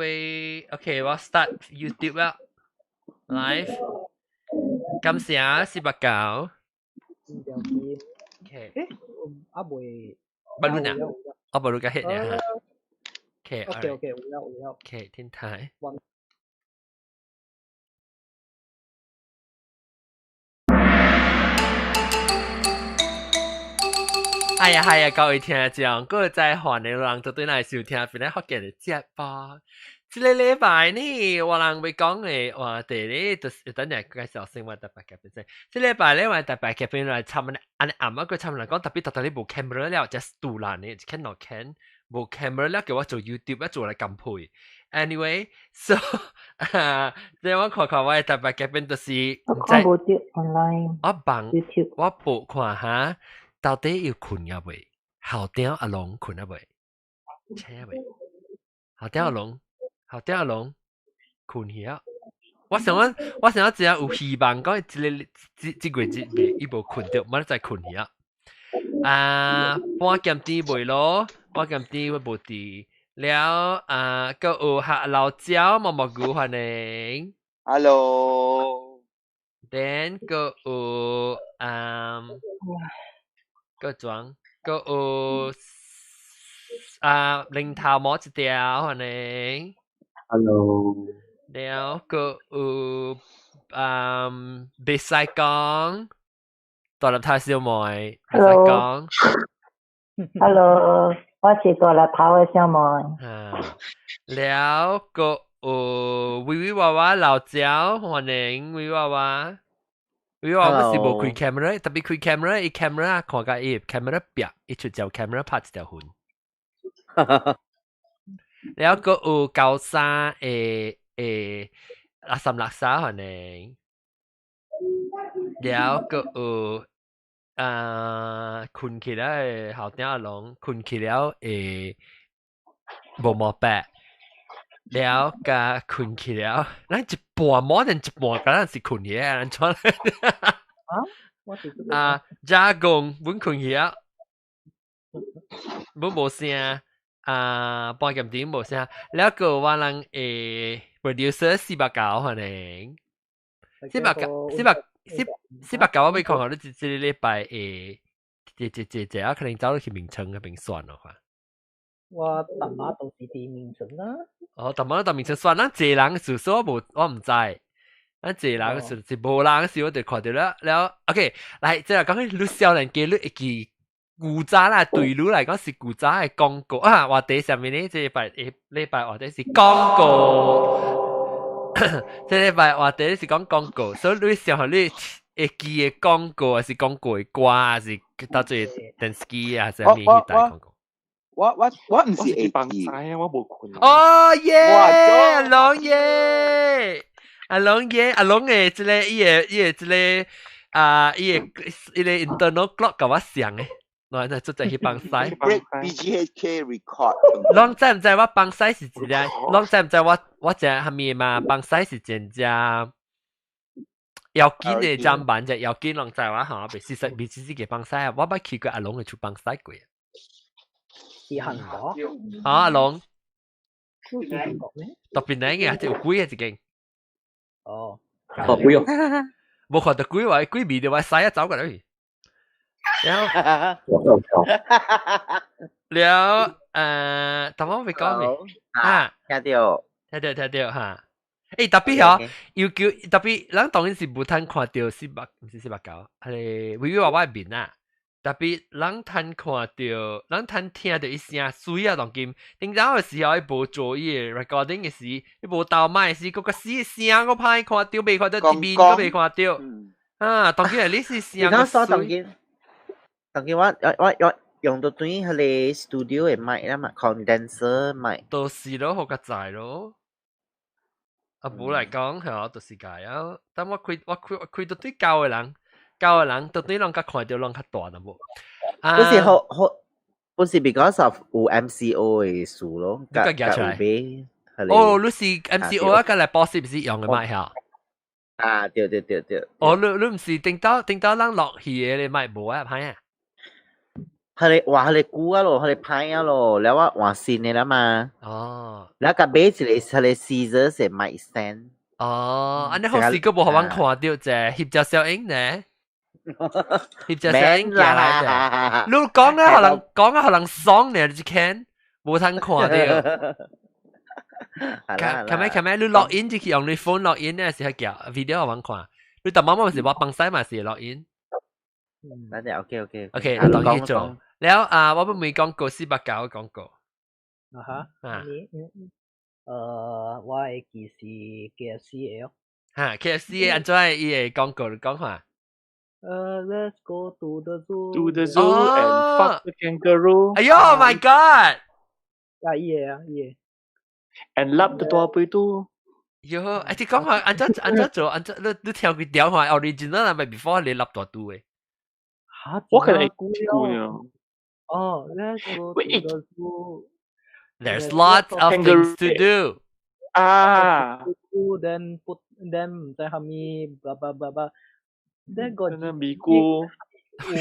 喂，OK，我 start YouTube 啦，live。感謝489。OK。啊未。不論啊，我不如個 hit 呢嚇。OK。 OK，有了有了。 OK，天台。係啊係啊，各位聽眾，各位在歡迎人都對來收聽，本來福建的節目。這個禮拜呢，我人欲講的話題呢，就是等陣介紹先，我特別嘉賓先。這禮拜呢，我特別嘉賓來參按呢暗仔閣參來講，特別特特你無 camera 了，just 突然的，一間兩間無 camera 了，叫我做 YouTube 做來減配。Anyway，so 啊，這我看看我的特別嘉賓就是。我看無著 online。我幫 YouTube。我報看下，到底有睏抑未？校長阿龍睏抑未？醒抑未？校長阿龍，校長阿龍睏去啊！我想講，我想講，只有希望講，這個這這個月未，伊無睏著，明仔載睏去啊！啊，半鹹甜袂咯，半鹹甜我無佇了啊，閣有客老椒毛毛菇歡迎。 Hello。 Then 閣有啊。閣裝，閣有啊，零頭毛一條，歡迎。 Hello。了閣有啊，袂使講，大粒頭小妹，袂使講。 Hello，我是大粒頭的小妹。啊，了閣有微微娃娃老椒，歡迎微娃娃。微娃娃是無開 camera，特別開 camera，伊 camera 看甲伊 camera 壁，伊出條 camera 拍一條痕。了閣有高三的的阿三六三歡迎。了閣有啊，睏起來的校長阿龍，睏起了的毛毛白。了共睏去了，咱一半無定一半，敢若是睏去啊？按怎？啊？啊，加工阮睏去啊，阮無聲啊，半點鐘無聲。了閣我人的 producer 489歡迎，四百九，四百四四百九，我欲看看你這這個禮拜會這這這這啊，可能走去眠床彼邊算咯，看。我淡仔都是佇眠床啦。哦，淡仔都佇眠床算，咱濟人時數我無我毋知，咱濟人時是無人時我就看著了了。OK，來，這個講起你少年家，你會記古早啦，對你來講是古早的廣告啊。話題啥物呢？這禮拜禮拜話題是廣告，這禮拜話題是講廣告，所以你想予你會記的廣告，還是廣告的歌，還是到做電視機啊，還是啥物彼代廣告？我我我毋是會記，我無睏。哦耶！阿龍耶！阿龍耶！阿龍的這個伊的伊的這個啊，伊的伊個 internal clock 共我相的，我來做陣去放屎。 Break BGHK record。攏知毋知我放屎是一個？攏知毋知我我食啥物嘛？放屎是真正要緊的砧板，隻要緊攏知我吼，袂事實袂只是個放屎啊！我捌去過阿龍的厝放屎過。是韓國。啊，阿龍。是韓國咩？特別靚嘅，有鬼嘅一間。哦。哦，鬼哦。無看著鬼話，鬼味著話屎啊走過來。了。了，頭先欲講咩？啊，聽著。聽著聽著哈。欸，特別吼，尤其特別，咱當然是無通看著四百，毋是489，彼个微微娃娃的面啊。特別人通看著，人通聽著伊聲媠啊！當今頂早的時候，伊無做伊的 recording 的時，伊無鬥麥的時，閣較死聲閣歹看著，袂看著面閣袂看著。啊，當今係你是聲閣媠。當今，當今我我我我用著對彼个 studio 的麥啦嘛，condenser 麥。就是咯，好較在咯。啊，無來講係就是解啊。但我開我開我開著對舊的人。舊的人，到底攏較看著攏較大淡薄。不是好好，不是 because of 有 MCO 的事咯，佮夾出來。哦，你是 MCO 啊，佮來報時毋是用的麥嚇？啊，對對對對。哦，你你毋是頂到頂到咱落去的麥無啊，歹啊？佢哋話佢哋估啊咯，佢哋派啊咯，แล้ว我換新的啦嘛。哦。แล้ว個買一個佢哋 scissors 的 mic stand。哦，按呢好時閣無予阮看著者，翕隻小影呢？翕隻小影寄來者。你講啊，予人講啊，予人爽呢，你就看，無通看著。看咩看咩？你 log in 就去用你 phone log in 呢，是係叫 video 予阮看。你淡薄嘛是我幫使嘛是 log in。那就 OK OK。 OK，你當去做。了啊，我欲問廣告489廣告。啊哈。啊。我會記是 KFC 的哦。哈，KFC 的按怎伊的廣告你講看？Let's go to the zoo. To the zoo and fuck the kangaroo. 哎喲，My God！啊，伊個啊，伊個。 And 笠the 大肥肚。喲，哎，你講看按怎按怎做？按怎你你聽幾條看 original 係咪 before 你笠大肚的？嚇！我可能會記呢。哦，Let's go to the zoo. There's lots of things to do. 啊。 Then put then 毋知蝦米，blah blah blah blah。Then 個咪咕。有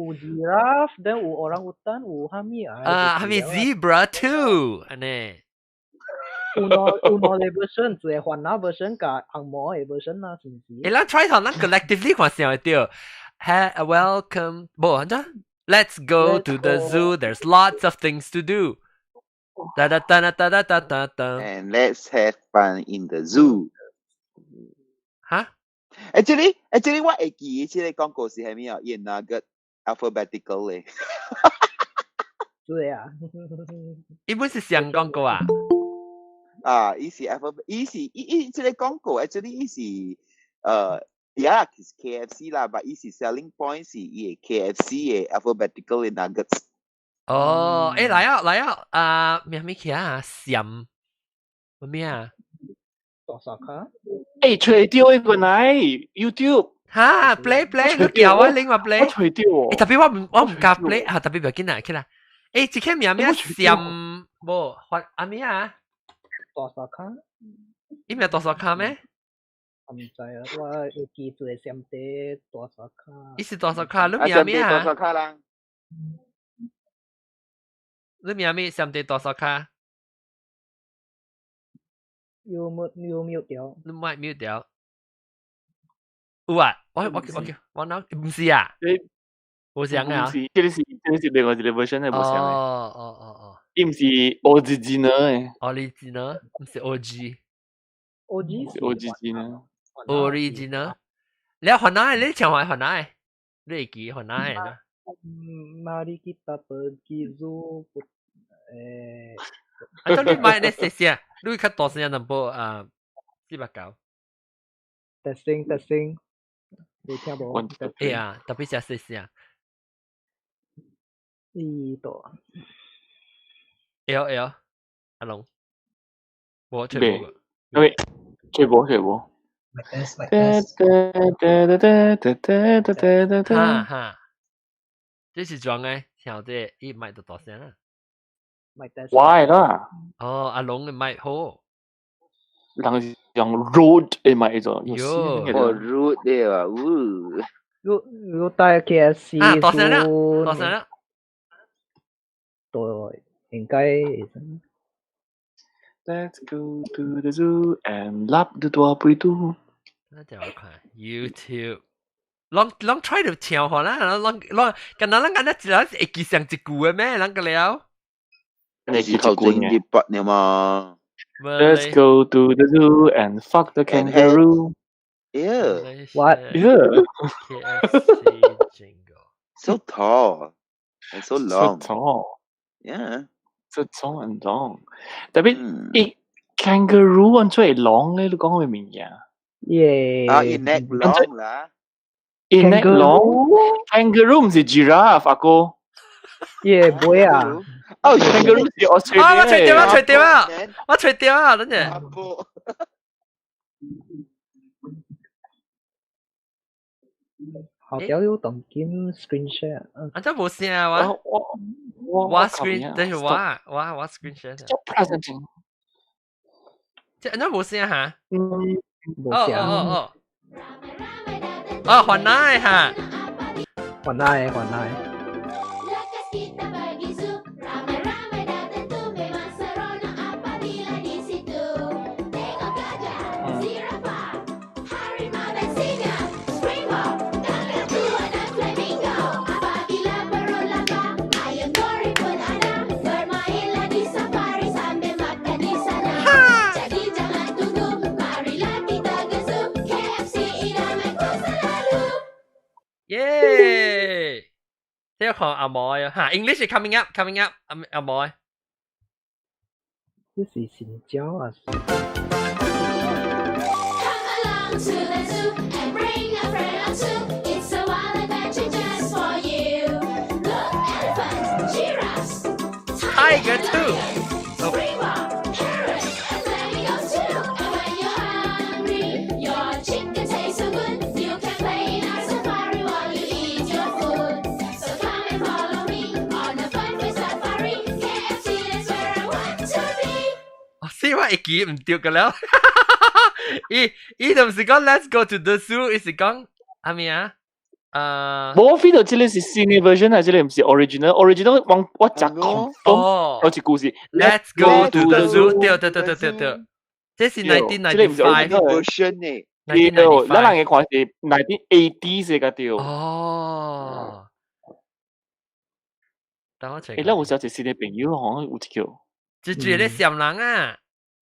有 giraffe，then 有 orang utan，有蝦米啊？啊，蝦米 zebra too，按呢。有兩有兩個 version，一個番仔 version 佮紅毛的 version 啦，是毋是？欸，咱 try 下，咱 collectively 看啥會著。Ha, welcome，無，按怎？Let's go to the zoo. There's lots of things to do. 噠噠噠噠噠噠噠噠。 And let's have fun in the zoo. 哈？Actually，我會記這個廣告是蝦米啊？伊那個 alphabetical 咧。對啊。伊本是上廣告啊？啊，伊是 alphabet，伊是伊伊這個廣告，actually 伊是yeah，是 KFC 啦，but 伊是 selling point 是伊個 KFC 的 alphabetical 的 nuggets。哦，欸來啊來啊，啊咩咩去啊？閃咩啊？大沙卡？欸，揣著一個來 YouTube。哈，play play，你叫我另外 play。我揣著哦。欸，特別我毋敢 play，啊，特別不要緊啦，起來。欸，這個名名閃無發阿咩啊？大沙卡？伊名大沙卡咩？我毋知啊，我會記做閃地大沙卡。伊是大沙卡，你名咩啊？大沙卡啦。你名咩？閃地大沙卡？有冇有 mute 掉？你莫 mute 掉。有啊，我我我叫我諗毋是啊？無相啊？這個是另外一個 version 係無相的。哦哦哦哦。伊毋是 original 的。 Original，毋是 OG。 OG 是 original。 Original。你番仔你唱話番仔，你會記番仔的？ Mari kita pergi zoo 誒。啊，咁你買你細聲，你較大聲淡薄啊，489。 Testing testing，你聽無？會啊，特別誠細聲。呢度。會會，阿龍，無揣無。喂，揣無揣無。 Like this, 哈哈，這是裝的，聽這伊麥就大聲啦。我的啦。哦，阿龍的麥好。人是用 Rode 的麥做。喲，哦，Rode 的啊，嗚。你你帶 KFC 啊，大聲啦，大聲啦。對，應該。 Let's go to the zoo and 笠 the 大肥肚。那就我看 YouTube。攏攏 try 著唱予啦，攏攏，敢若咱敢若一人會記上一句的咩？咱個了。你是頭前日筆了嘛？Let's go to the zoo and fuck the kangaroo. Yeah. What? Yeah. KFC jingle. So tall and so long. So tall. Yeah. So tall and long. 特別伊 kangaroo 按怎會 long 咧？你講個物件？耶！啊，伊 neck long 啦。伊 neck long。Kangaroo 毋是 giraffe 阿哥。耶，唔會啊！哦，kangaroo 是 Australia。啊，我揣著啊，揣著啊，我揣著啊，等陣。阿後條有當今 screen share。啊，這無聲啊！我我我 screen，等下我我我 screen share。 Presenting。這按怎無聲哈？嗯，無聲。哦哦哦。哦，番仔哈。番仔，番仔。你看紅毛啊嚇，English is coming up, coming up，紅紅毛。這是新椒啊！ Come along to the zoo and bring a friend or two. It's a wild adventure just for you. Look, elephants, giraffes, Tiger too. Springbok, parrot, and flamingos too. And when you're hungry, your chicken tastes so good. You can play in our safari while you eat your food. So come and follow me on a fun safari. KFC is where I want to be. 死我會記毋著個了。伊伊就毋是講 Let's go to the zoo，伊是講啥物啊？無 feel 到這個是新的 version 啊，這個毋是 original。original 我我食 confirm 有一句是 Let's go to the zoo，對對對對對對，這是 1995 version 呢？對，咱人嘅看是 1980 先個對。哦，等我 check。誒，咱有時候一新的朋友吼，有一叫。就住咧閃人啊，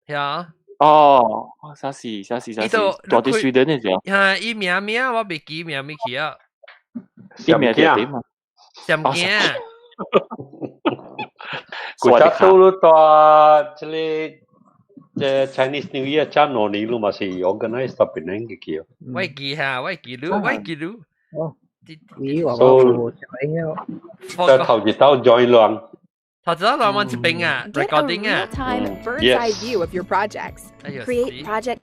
係啊。哦，啥事啥事啥事？住佇瑞典的時候。嚇，伊名名我袂記名物去啊。伊名叫點啊？閃鏡。古早都蹛這個這 Chinese New Year 早2年攏嘛是 organize 到檳城嘅去。我會記下，我會記錄，我會記錄。哦，咦，我我有影就頭一道 join 人。頭一道人往這邊啊 Get a ，recording 啊。 real-time bird's Yes. eye view of your projects. 哎呦， Create project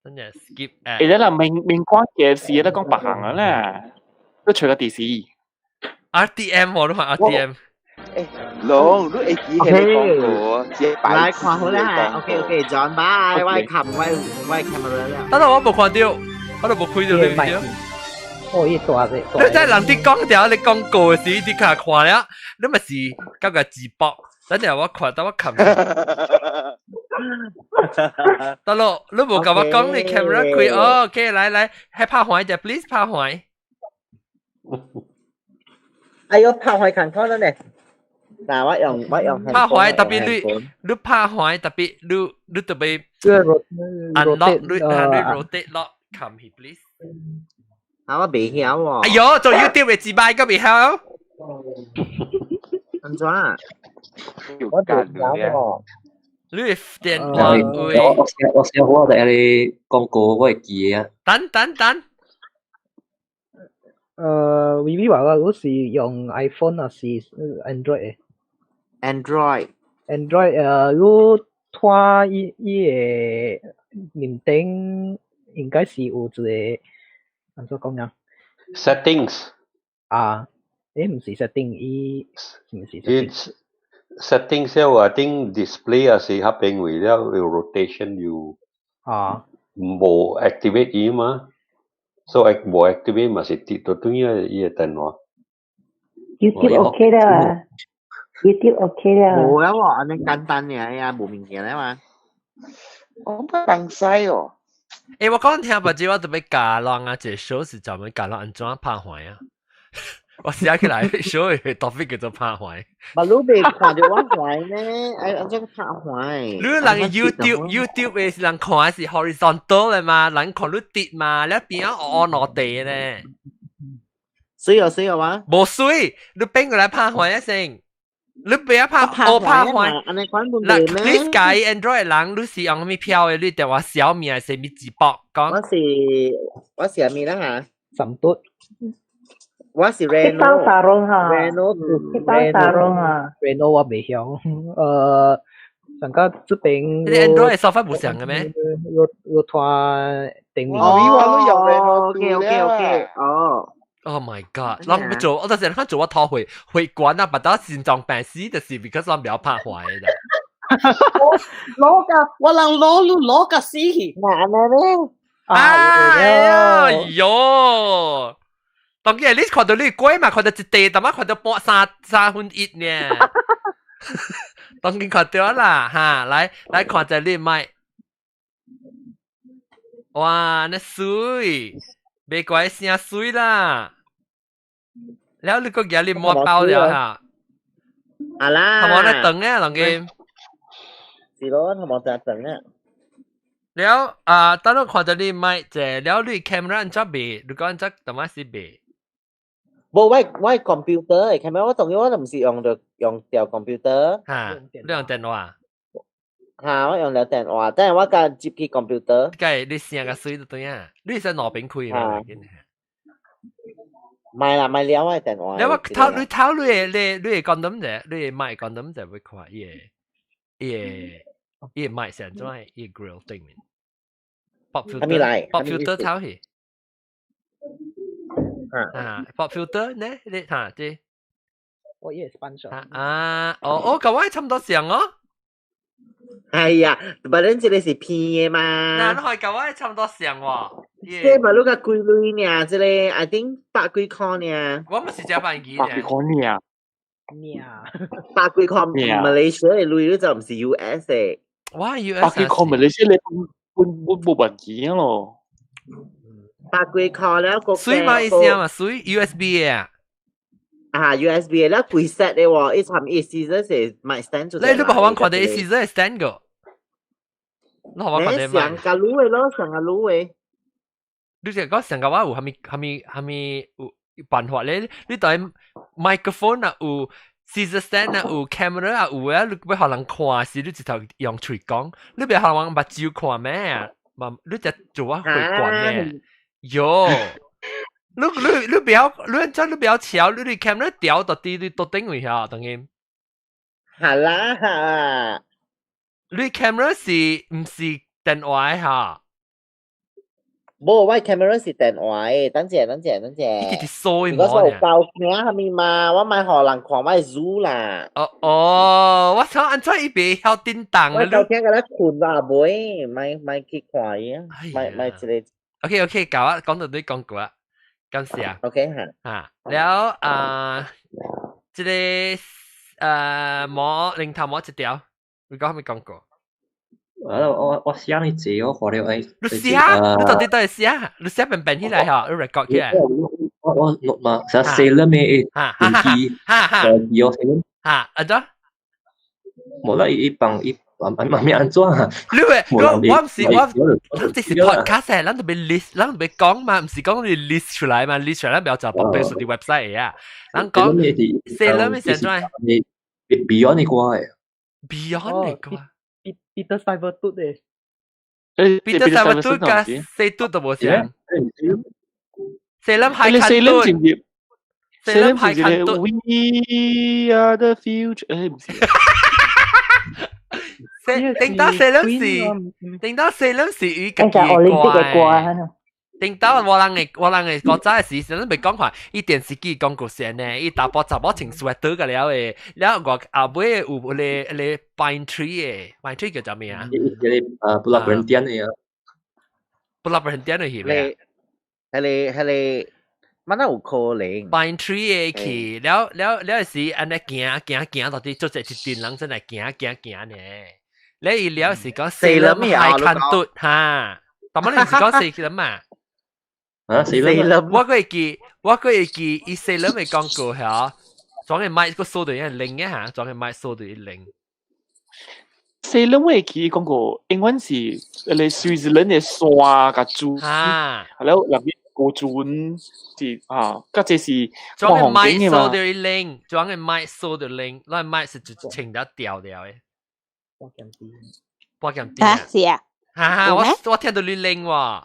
真係 skip ad。誒，你啦明明講 KFC 咧講別項啊啦，都除咗電視。 RTM 我都話 RTM。龍，你會記係你講過，這來看好啦，OK OK，John bye，我冚我我 camera 了。等下我無看到，我都無開到你唔哦，伊大隻。你真係人哋講掉，你廣告的時，你較看了，你咪是感覺直播。等陣我看，等我冚。得咯，你無共我講你 camera 開，哦，OK，來來，還拍橫一隻，please 拍橫。哎喲，拍橫看看了呢。嗱，我用我用拍橫特別你你拍橫特別你你特別 unlock 你啊你 rotate lock 冚去，please。啊，我袂曉喎。哎喲，做 YouTube 的自擺個袂曉。按怎？我袂曉喎。你的電話位。我我寫我寫好我哋廣告我會記啊。等等等。微微話我是用 iPhone 還是 Android？ Android。 Android 你拖伊伊個面頂應該是有一個按怎講啊？Settings。啊，毋是 setting，伊是毋是 It's settings 了，I think display 也是較邊位了，有 rotation 有啊，無 activate 伊嘛，所以無 activate 嘛是跌到對啊伊個電話。 YouTube OK 啦，YouTube OK 啦。無啊喎，按呢簡單爾啊，無物件啊嘛。我東西哦。欸，我講聽別字，我特別教人啊，這個 show 是專門教人按怎拍橫啊。我寫起來 show 的 topic 叫做拍橫。嘛，你袂看著我橫呢？哎，按怎拍橫？你人 YouTube 的是人看是 horizontal 的嘛，人看你跌嘛，你邊仔烏落地咧。水哦水哦哇！無水，你變過來拍橫一聲。你不要拍，我拍橫。按呢款嗱，你解 Android 人，你是用啥物票的？你電話小米還是啥物直播？講我是我是啥物啦嚇？三嘟。我是去包沙龍哈， Reno，去包沙龍啊。 Reno 我袂曉，上個這邊。你 Android software 無相嘅咩？我我拖頂面。哦，我都用 Reno OK OK OK，哦。 Oh my god！咱要做，我就是咱做我頭血血管啊，捌到心臟病死，就是 because 咱不要拍壞的。攞㗎，我人攞你攞個死去。嗱，按呢咧。哎喲！當然你看到你鬼嘛，看到一地，但係看到半三三分一呢。當然看到啦，哈！來來看一下你麥。哇，那水，別怪聲水啦。了你個舉你摸包了哈。啊啦。頭毛咧長啊，人家。是咯，頭毛就長啊。了啊，等我看到你麥者，了你 camera 按怎賣？你講按怎淡仔是賣？無我 computer 的 camera，我當然我都唔是用到用掉 computer。嚇，你用電話？嚇，我用了電話，但係我共接去 computer。梗你聲個水就對啊，你是兩邊開嘛？唔係啦，唔係了我電話。你我頭你頭你你你會講得唔啫？你會麥講得唔啫？會看伊個伊個伊個麥成怎樣？伊個 grill 對面。Pop filter，pop filter 頭去。啊，pop filter 呢？你嚇這？我也是扳手。啊，哦哦，佮我差不多像哦。哎呀，不然這個是片的嘛。嗱，你係佮我差不多像喎。這嘛，你較貴鐳爾，這個 I think 百幾塊爾。我毋是食飯機百幾塊爾。百幾塊馬來西亞的鐳，你就毋是 US 的。哇，US 百幾塊馬來西亞你本本冇問題咯。百幾塊了個。水嘛意思嘛，水 USB 的啊。啊，USB 的了規 set 的喎，伊參伊 scissor 是 mic stand 做。你你無予阮看著伊 scissor stand 個？你予我看著上個滷的咯，上個滷的。你是講上個話有蝦米蝦米蝦米有辦法咧？你對 microphone 啊有 scissor stand 啊有 camera 啊有啊，你欲予人看時，你直頭用喙講，你袂予人目睭看咩？嘛，你只做啊會關咧？喲！你你你不要，你真你不要敲，你你 camera 調到底你到頂位下，等於。係啦。你 camera 是毋是電話哈？無，我 camera 是電話的，等陣等陣等陣。你直掃如果說有包鏡啥物嘛，我莫予人看我 zoom 啦。哦哦，我想按怎伊袂曉叮當我交聽個咧困啦，袂，莫莫去看伊啊，莫莫這個。 OK OK，搞啊，講到你講過啊，感謝。 OK 哈。啊，了啊，這個毛零頭毛一條，你講啥物講過？我我我寫你字，我看了誒。你寫？你到底到底寫？你寫本本起來哈，你 record 起來。我我錄嘛，寫 Salem 的電視，有 Salem。哈，按怎？無啦，伊伊幫伊慢慢慢按怎啊？你話我我毋是我，咱這是 podcast，咱特別 list，咱特別講嘛，毋是講你 list 出來嘛，list 出來咱不要就 publish 佇 website 啊。咱講 Salem 是怎？ Beyond 的歌的。 Beyond 的歌。 Peter Cyber 的。 Peter Cyber 佮四嘟都無像。Salem 海看嘟。Salem 海看嘟。 We are the future。誒，唔是。頂到 Salem 是，頂到 Salem 是伊家己的歌。頂到我人的我人的古早的時，時陣未講話，伊電視機廣告線呢，伊查埔查某穿 sweater 個了的，了我後尾有迄個迄個 pine tree 的，pine tree 叫做咩啊？迄個啊，Pulau Perhentian 的啊。 Pulau Perhentian 的去咩？迄個迄個，乜那有可能？pine tree 的去，了了了是按呢行行行到底做一陣人真係行行行呢。你伊了是講 Salem 海看嘟哈，但係你是講 Salem 嘛？啊， Salem，我閣會記，我閣會記，伊 Salem 的廣告嚇，裝個麥個數對一零嘅嚇，裝個麥數對一零。 Salem 我會記講過，英文是迄個 Switzerland 的山佮珠，然後入面個船是啊，佮這是裝個麥數對一零，裝個麥數對零，咱麥是就穿得掉掉的。半點啲，半點啲啊，是啊，哈哈，我我聽到你零喎。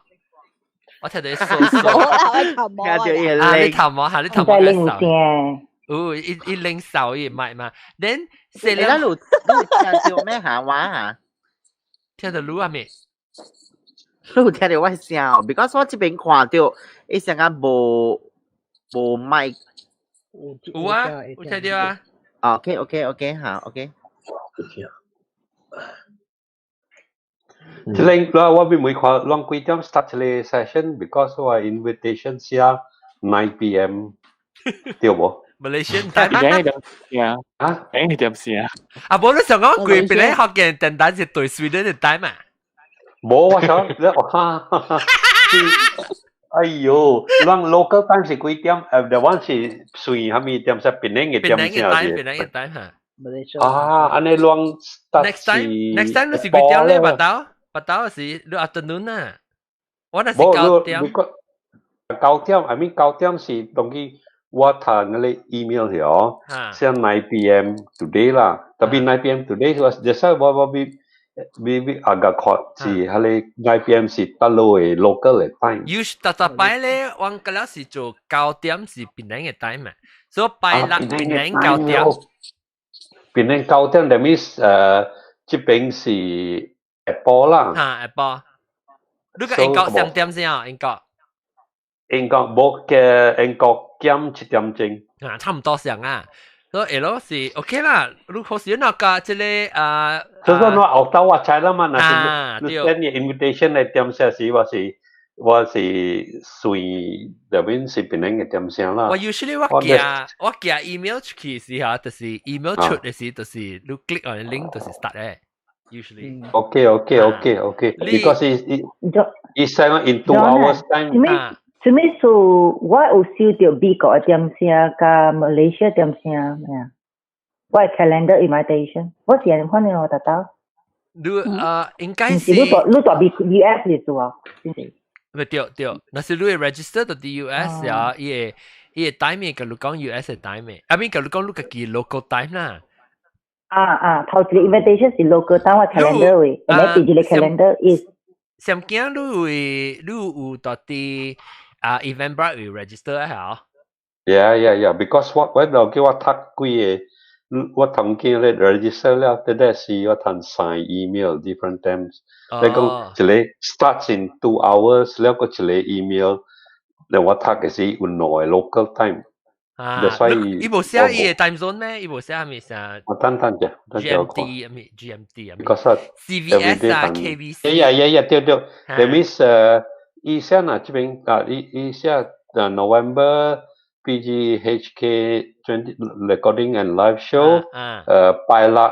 我聽到你數數，我頭毛啊！你頭毛嚇，你頭毛嘅手。有伊伊零手伊麥嘛，then 你咱有聽到咩閒話啊？聽到你啊未？你有聽到我聲？because 我這邊看到，伊成個無無麥。有啊，有聽到啊。 OK OK OK 好 OK。這個我我未看，攏幾點 start 這個 session？because 我 invitation 寫 9 p.m. 對無？ Malaysian time 點啊？誒點先啊？啊，無你想講規邊咧福建電台是對 Sweden 的 time 啊？無，我想你我哈，哎喲，咱 local time 是幾點？the one 是算啥物點？是檳城的點檳城的 time，檳城的 time 哈。啊，按呢攏 start Next time，next time 你是幾點咧？白頭，白頭是你 afternoon 啊？我那是9點。 9點，I mean 9點是當佢我讀嗰個 email 曉，寫 9 p.m. today 啦，tapi 9 p.m. today 我 that's why 我我比比比 agak 看是彼個 9 p.m. 是佗落的 local 的 time。有逐逐擺咧，我嗰了是做9點是檳城的 time 啊，所以拜六檳城九點。檳城九點，that means 這邊是下晡啦。嚇，下晡。你個英國上點先啊？英國。英國無嘅，英國減7點鐘。啊，差唔多上啊。所以下落是 OK 啦。如果是那個這個啊，所以說我後頭我知啦嘛，若是你 send 你 invitation 來點聲時，我是隨入邊是檳城嘅點聲啦。我 usually 我寄 email 出去時候，就是 email 出的時，就是你 click on link 就是 start 咧。Usually。 OK。Because he send in 2 hours time。什麼數？我有收到美國的點聲，佮 Malaysia 點聲咩啊？我的 calendar invitation，我是按款的我達到。你啊，應該是。你蹛 US 嚟做啊？咪對對，若是你 register 到 US 啊，伊會 time 佮你講 US 的 time，啊咪佮你講你家己 local time 啦。啊啊，頭一個 invitation 是 local time 我 calendar 位，然後第二個 calendar is。上驚你會你有到佇啊 Eventbrite 會 register 啊？ Yeah. Because 我就叫我讀幾個，我同見咧 register 了，得得是我通 sign email different times。你講一個 starts in 2 hours，了個一個 email，咧我讀嘅是有兩個 local time。啊，伊無寫伊個 time zone 咩？伊無寫係咪啥？我等等者，等者 GMT 啊咪 GMT 啊？Because CVS 啊 KVC。 Yeah，對對。That means 伊寫啊，這邊啊，伊寫 November PGHK 20 recording and live show，拜六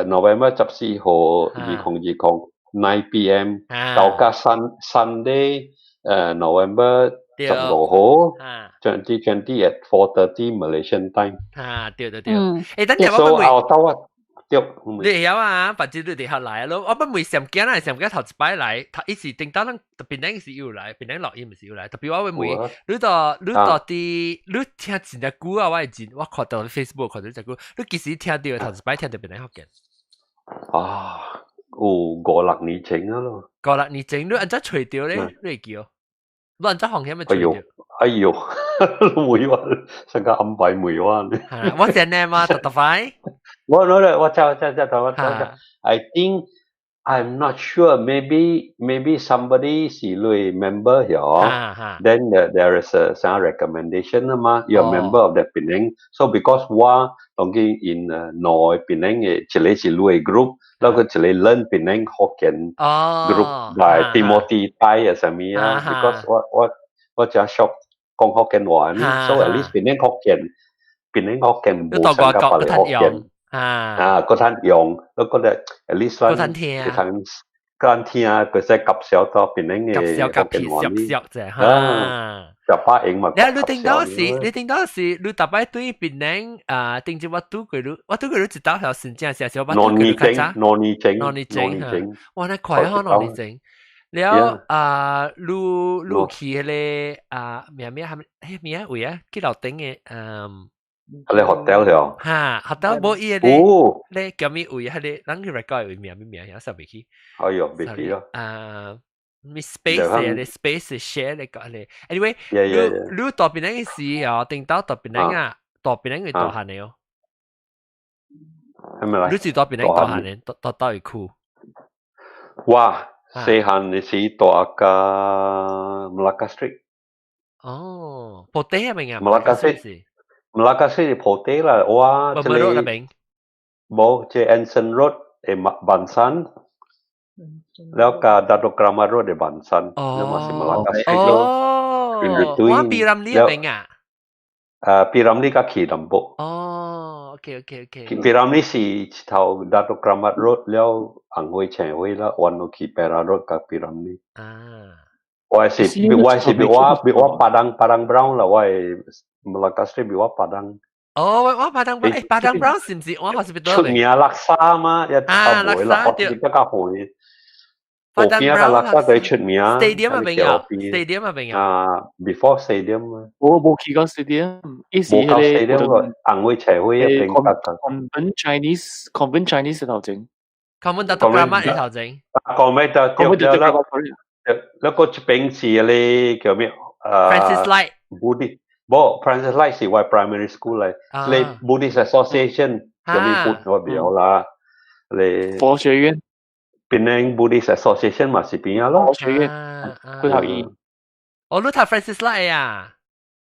November 14號2020 9 p.m. 到加 Sunday November 15號 2020 at 4:30 Malaysian time。啊，對對對。等陣我問後頭啊，對。你會曉啊？反正你哋學來咯。我不會上驚啦，上驚頭一擺來，伊是頂到咱特別咱是有來，別咱錄音毋是有來。特別我會問，你到底你聽真正久啊？我會真，我看到 Facebook 看到真久，你幾時聽到頭一擺聽到檳城福建？啊，有五六年前啊咯。五六年前你按怎揣著咧？你會記哦？你按怎風險咪揣著？哎呦，會話成個安排梅話。我真的嗎？特特快。我我我知知我知知。I think I'm not sure. Maybe somebody 是你 member 咗，then there is a some recommendation 啊嘛。You're a member of the Penang. So because 我當今 in 內 Penang 嘅一個是你 group，然後一個 learn Penang 福建 group by Timothy Tai 啊啥物啊。Because 我真熟講福建話，so at least Penang 福建，檳城福建無相甲別个福建。啊，閣通用，我覺得 at least 閣通聽，閣通聽，佢使夾小到檳城的福建話呢。夾小啫，哈。十八英嘛。你頂到時，你逐擺對檳城啊，頂住我拄過你，我拄過你一道條新正是是我拄過你較早。兩年前，兩年前，哇，那快吼，兩年前。了啊，你去彼個啊，名名係咪？名位啊？去樓頂的嗯。彼個 hotel 了。哈，hotel 無伊個咧，咧叫咩位？彼個人去 record 位名咩名？也煞袂記。哎喲，袂記咯。啊，咩 space 咧？space share 咧個咧。Anyway，你你蹛檳城時哦，頂到蹛檳城啊，蹛檳城會大漢的哦。係咪來？你是蹛檳城大漢的，蹛蹛佗位區？哇，細漢的時蹛甲 Malacca Street。哦，布袋係咪啊？Malacca Street。Malacca Street 是布袋啦，我這個無這 Anson Road 的 Ban 山，了加 Dato Keramat Road 的 Ban 山，了嘛是 Malacca Street 咯。哦，我 P. Ramlee 那邊啊。啊，P. Ramlee 較去淡薄。哦，OK。 P. Ramlee 是一頭 Dato Keramat Road 了紅花青花啦，彎落去 Perak Road 佮 P. Ramlee。啊。我是比我 Padang Brown 啦，我係 Malacca Street 比我 Padang。哦，我 Padang Brown，Padang Brown 是毋是我 hospital 出名叻沙嘛，一啊，叻沙對，比較遠。河邊個垃圾最出名。 Stadium 啊邊啊？Stadium 啊邊啊？啊，before stadium 啊。我無去過 stadium，伊是無到 stadium 個紅尾斜會一邊 Convent Chinese Convent Chinese 頭前。 Convent Datuk Keramat 嘅頭前。 Convent 對啦，那個這邊是咧叫咩？ Francis Light。 Buddhist，無 Francis Light 是我 primary school 嚟，你 Buddhist Association 叫咩？我表啦，你佛學院。檳城 Buddhist Association 嘛是邊啊咯？佛學院，佢頭醫。哦，你讀 Francis Light 啊？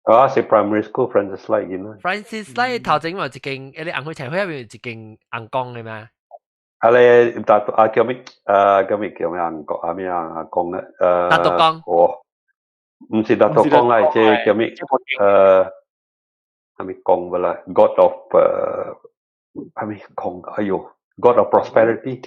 啊，是 primary school Francis Light 嘅啦。 Francis Light 頭前嘛一間，嗰啲紅會茶會入邊一間紅光嘅嘛？啊咧，大啊叫咩？啊叫咩叫咩紅光啊咩啊公咧？大督公。哦，唔是大督公啦，這叫咩？係咪公不啦？God of 係咪公？哎呦，God of Prosperity。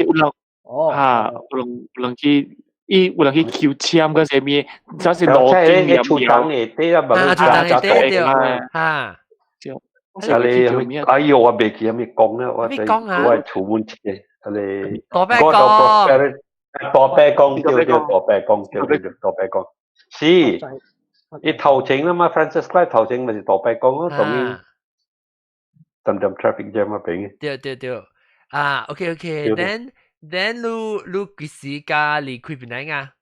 哦，嚇，有人去，伊有人去求籤個啥物，就是路徑入厝東的對啊，啊，厝東的對對，嚇。啊你，哎呦，我袂記啥物講咧，我我係厝門切，啊你。大伯公。大伯公對對，大伯公對對對，大伯公。是，伊頭前啦嘛，Francis Light 頭前咪是大伯公咯，當然，浸浸 traffic jam 啊邊。對對對，啊，OK OK，then 你幾時加離開檳城啊？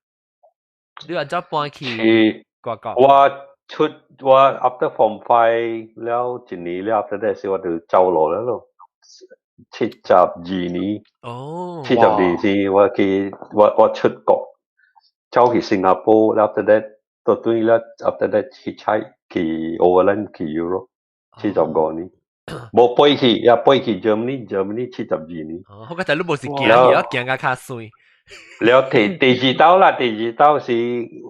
你話怎搬去外國？我出我 after form five 了一年了，after that 時我就走落了咯。72年，72時我去我出國，走去新加坡，after that 到對了，after that 去踩去 overland 去 Europe，75年。無飛去，也飛去 Germany，Germany 72年。哦，我覺得你無是行去，我行甲較水。了第二道啦，第二道是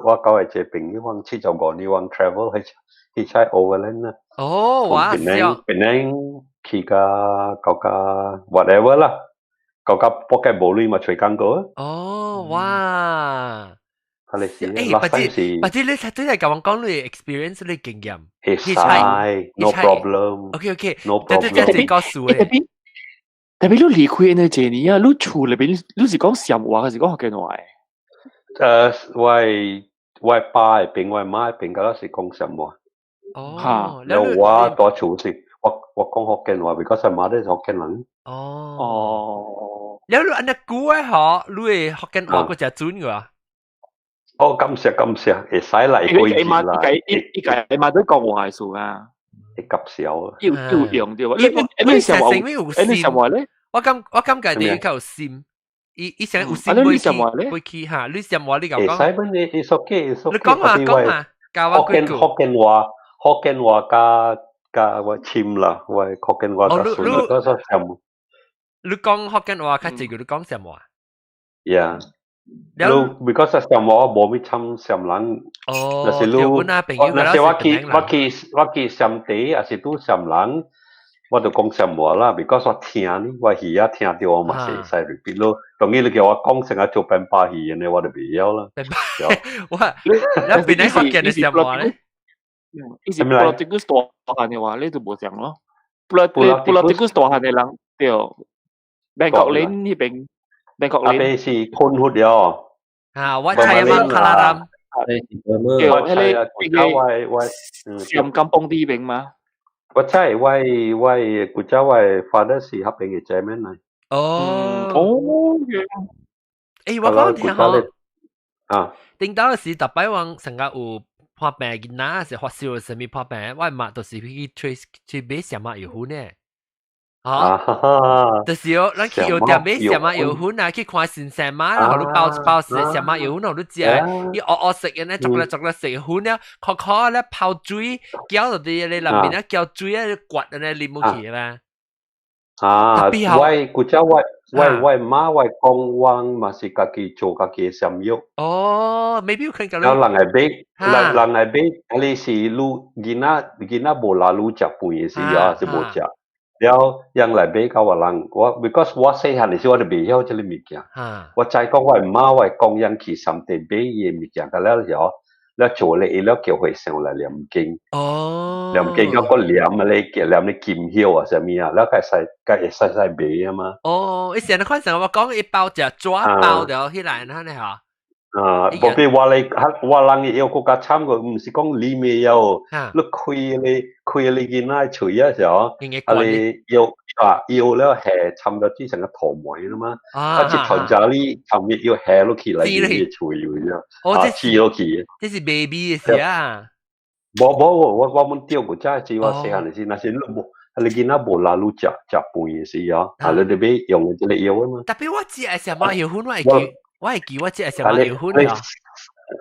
我交的一個朋友，我75年我 travel 去踩 overland 啦。哦，哇！檳檳去到到到 whatever 啦，到到博嘅無鐳嘛揣工過。哦，哇！係你是，誒，或者或者你對嚟講講你 experience 你經驗，會使，no problem。 OK， no problem。這這個數誒。特別你離開那一年啊，你厝裏邊你是講暹話還是講福建話？我爸嗰邊，我媽嗰邊，嗰是講暹話。哦，然後我大厝是，我講福建話，because 我媽都是福建人。哦。哦。了你按呢久的嗬，你的福建話閣誠準個？哦，感謝感謝，會使來過節啦。伊家伊媽都講話數啊。會夾笑。有有用對吧？你暹話，你暹話咧？我感覺你較有心，伊想有心會去會去哈，你暹話你講講。會使本你會 okay 會你講嘛講嘛，教我幾句。福建話福建話加加我深啦，我福建話較順，我說暹。你講福建話較濟，你講暹話。 Yeah。你 because 暹話我無咩參暹人，哦，若是你，若是我去暹地，還是拄暹人，我就講暹話啦，because 我聽呢，我耳仔聽到我嘛是會使 repeat 咯。當然你叫我講成個做邊巴語言的，我就袂曉啦。我，你邊個福建的暹話咧？伊是布拉迪古大漢的話，你就無像咯。布拉迪古大漢的人對，Bangkok Lane 那邊。Bangkok 阿伯是困佛了。啊，我知啊嘛，卡拉蘭。對，彼個我上金邦啲邊嘛。我知，我古早我 father 是彼邊嘅 chairman 嚟。哦。哦。誒，我講聽嗬。啊。頂到時逐擺往成個有破病囡仔是發燒啥物破病，我媽就是去 trace 去買啥物藥粉呢。啊，就是哦，咱去藥店買啥物藥粉啊，去看先生嘛，然後你包一包是啥物藥粉，你食，伊黑黑色嘅呢，逐粒逐粒色粉了，可可咧泡水，攪落佇咧內面啊，攪水啊，刮安尼啉落去啦。啊，我古早我媽我公我嘛是家己做家己的暹藥。哦，maybe 有可能。然後人來買，人來買，你是你囡仔無啦，你食飯的時啊是無食。了人來買甲我人，我 because 我細漢的時我就袂曉這个物件。我知講我媽我公人去暹地買伊的物件，甲了時候，了做咧，伊了叫和尚來念經。哦。念經個個念啊咧，叫念咧金葉啊，啥物啊，了該使該會使使賣啊嘛。哦，伊成日看上我講一包食紙包著起來，那呢嚇。啊，無比我咧，我人嘅藥閣較慘過，毋是講你未有，你開咧開咧囡仔喙啊時候，啊你藥啊藥了下摻到只成個塗膜啦嘛，啊一團渣你後面藥下落去來你嘅喙有啊，啊黐落去。這是 baby 嘅事啊。無無我我們釣過，這是我細漢的時，若是你無，你囡仔無拉你食食飯的時候，啊你就欲用這個藥啊嘛。特別我食的時候，藥粉我會記。我會記我食的時候藥粉啊。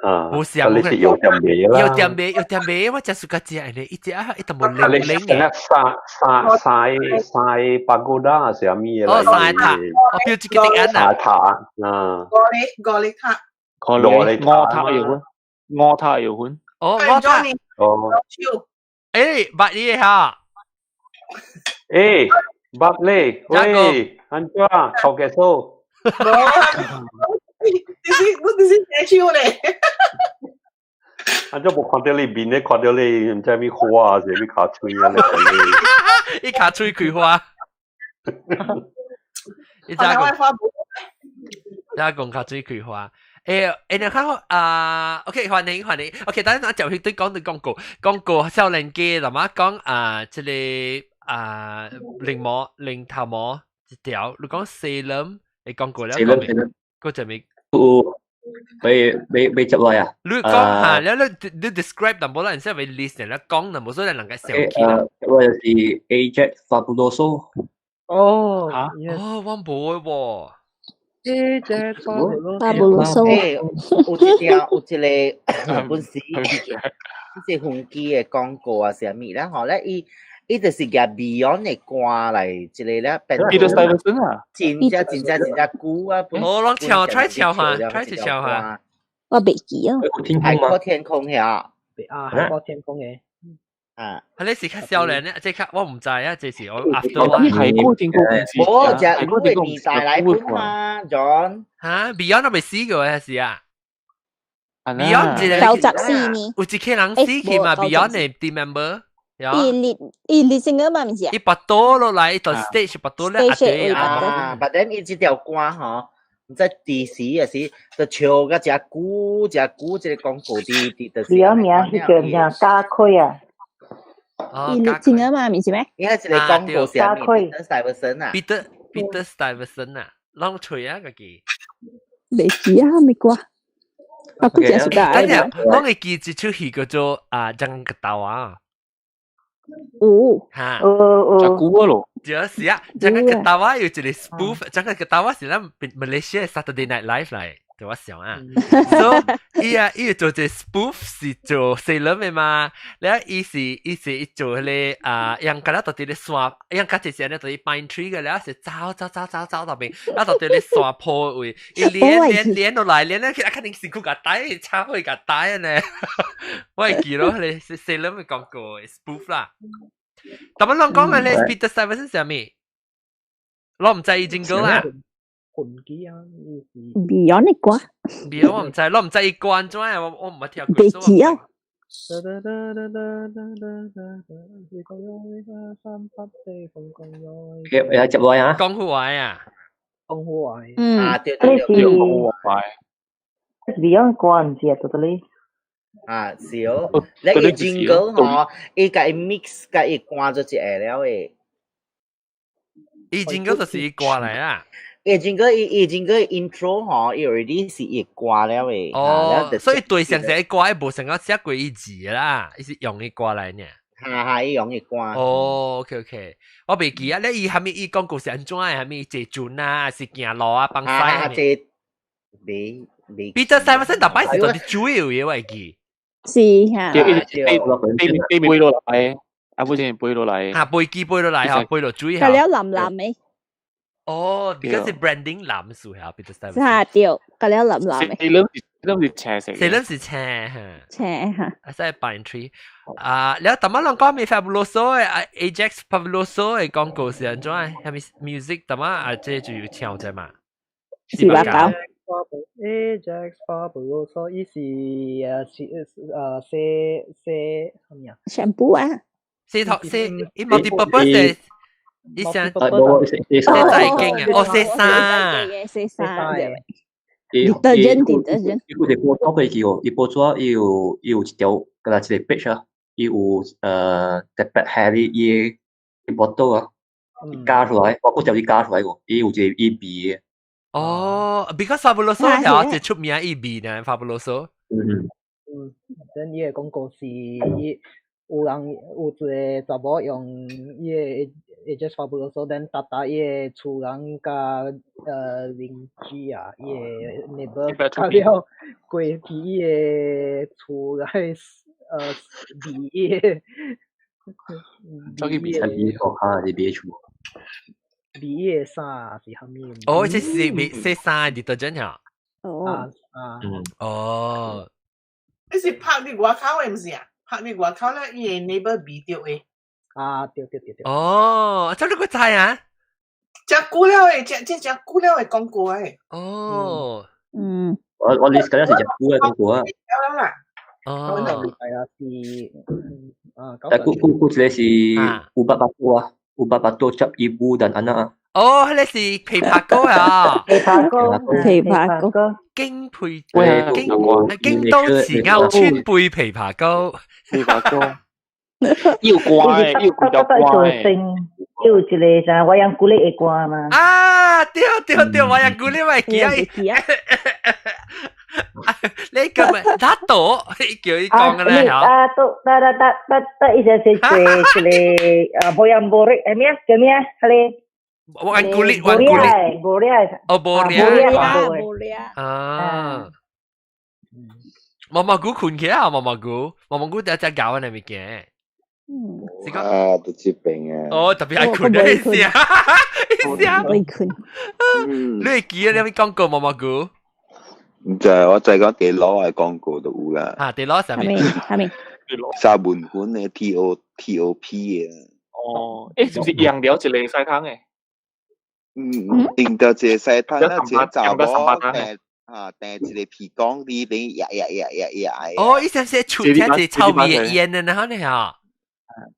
啊，無是啊，你是藥店賣啦。藥店賣，藥店賣，我食暑假食的，伊食啊，伊淡薄冷冷嘅。三三三三 pagoda 是啥物的？哦，三塔，我標這個點啊。三塔啊。五里五里塔。五里五塔藥粉，五塔藥粉。哦，五塔。哦。誒，捌你哈。誒，捌你，喂，按怎？頭家嫂。你是你是寫手咧？按怎無看著你面咧？看著你毋知咩花，是咩跤喙啊？伊跤喙開花。伊知講，知講跤喙開花。誒誒，你看啊，OK，歡迎歡迎，OK，等陣就去對講對廣告，廣告少年家，就嘛講啊，這個啊，檸檬檸頭毛一條，你講 Salem 你講過了，個就未。有未未未接來啊？你講下，你你你 describe 淡薄啦，然之後會 list 你講淡薄，所以人家想起啦。我就是 Ajax Fabuloso。哦，哦，我無喎。 Ajax Fabuloso。欸，有一條有一個本時，這是飛機的廣告啊，啥物啦吼咧，伊伊就是舉 Beyond 的歌來一個咧變。 Peter Stuyvesant 啊！真正真正真正久啊！哦，攏唱，try 唱下，try 一唱下。我袂記啊。海闊天空遐。啊，海闊天空嘅。啊，係你是較少年咧，這較我毋知啊，這是我 after 我海闊天空唔是。無，這你個年代來本嘛，John。嚇，Beyond 都未死過還是啊？Beyond 一個 94年，有一個人死去嘛？Beyond 的 team member。伊立伊立成個嘛，毋是啊？伊拔刀落來，伊到 stage 拔刀咧，啊對啊，but then 伊這條歌吼，毋知第時也是，就唱甲誠久誠久，這個廣告佇佇就是。 Beyond 名彼個名家駒啊。伊立成個嘛，毋是咩？伊係一個廣告啥物？Peter Stuyvesant 啊。 Peter Peter Stuyvesant 啊，攏吹啊，家己。袂記啊，咪歌。啊，佢真是等下，我會記一齣戲叫做啊《張個刀啊》。有嚇，有有久咯。就是啊，Jangan Ketawa 有一個 spoof，Jangan Ketawa 是咱 Malaysia Saturday Night Live 來，對我想啊。So 伊啊，伊做一個 spoof 是做 Salem 的嘛，了伊是伊是伊做彼個啊，樣敢若佇咧山，樣較一時咧佇 pine tree 個了是走走走走走到邊，啊佇咧山坡位，伊連連連落來，連咧去啊，肯定身軀共帶，插去共帶呢。我會記咯，彼個 Salem 的廣告 spoof 啦。但係攏講嘅咧，Peter Stuyvesant 是啥物？我毋知伊jingle 啦。魂機啊，Beyond 的歌。 Beyond 我毋知，我毋知伊歌按怎樣，我我毋捌聽過。袂記啊。噠噠噠噠噠噠噠噠，有接來啊？江戶話啊？江戶話。嗯。啊對對對，江戶話。Beyond 歌毋是啊，到底？啊是哦，你個 jingle 吼，伊共伊 mix 共伊關做一下了的。伊 jingle 就是伊歌來啊。伊 jingle 伊伊 jingle intro 吼，伊 already 是伊歌了的。哦，所以對上寫歌，伊無成個寫過伊字啦，伊是用伊歌來呢。哈哈，伊用伊歌。哦，OK OK，我袂記啊，你伊蝦米伊廣告是按怎的？蝦米坐船啊，是行路啊，幫西？這未未。 Peter Stuyvesant 逐擺是佇水有的，我會記。是哈。對，飛飛飛落來，啊，不是飛落來。啊，飛機飛落來吼，飛落水。佢了藍藍的。哦，而家是 branding 藍色嚇，Peter Stuyvesant。嚇對，佢了藍藍的。四輪是四輪是青色。四輪是青嚇。青嚇。啊，真係 pine tree。啊，了淡仔人講咩 Fabuloso 的啊，Ajax Fabuloso 的廣告是按怎？係咪 music 淡仔啊？這就有唱者嘛？四百九。Ajax Fabuloso 伊是是洗洗啥物啊？ shampoo 啊，洗頭洗，伊 multi-purpose 嘅，伊想無洗洗仔經啊，哦洗衫，洗衫嘅。 detergent detergent，伊有一個報紙過去哦，伊報紙伊有一條，敢若一個 page 啊，伊有特別係你伊個 bottle 啊，伊加出來，我嗰條伊加出來個，伊有一個伊味的。哦，because Fabuloso 條最出名伊味呢，Fabuloso。嗯。嗯，等伊個廣告是有人有一個查某用伊個 Ajax Fabuloso，等搭搭伊個厝人佮鄰居啊，伊個 neighbor 甲了過去伊個厝來味伊個走去味味厝啊，是味厝。味伊個衫是啥物？哦，這是味洗衫 detergent 嚇。哦。啊啊。嗯。哦。你是拍佇外口的，毋是啊？拍佇外口咧，伊個 neighbor 味著的。啊，對對對對。哦，這你閣知啊？誠久了的，這這誠久了的廣告的。哦。嗯。我 list 嗰陣是誠久的廣告啊。了啦。哦。係啊，是啊。但古古古一個是 ubat batuk 啊，ubat batuk cap ibu dan anak 啊。哦，彼個是枇杷膏啊。枇杷膏，枇杷膏。京配京京都慈歐川貝枇杷膏。枇杷膏。要歌的，要幾條歌的。有一個啥我養古力的歌嘛。啊，對對對，我養古力我會記啊。你個咪他多，叫伊講嘅咧嚇。啊，都得得得得得，伊就是做一個啊，無養無力，係咩啊？叫咩啊？彼個。 Wayang kulit, wayang kulit. 無咧，哦，無咧，無咧。啊。毛毛菇困起啊，毛毛菇，毛毛菇第一隻狗嘅物件。嗯。啊，都這邊啊。哦，特別愛困嘅意思啊，意思啊。愛困。你會記得你咪講過毛毛菇？唔知，我就係講地攞嘅廣告都有啦。啊，地攞啥物？啥物？沙文粉嘅 T O T O P 嘅。哦，誒，是唔是用了一個西湯嘅？嗯，用到一個西湯，那一個查某訂啊訂一個皮缸裡邊壓壓壓壓壓。哦，伊是是出聽一個臭味的煙的，然後呢嚇。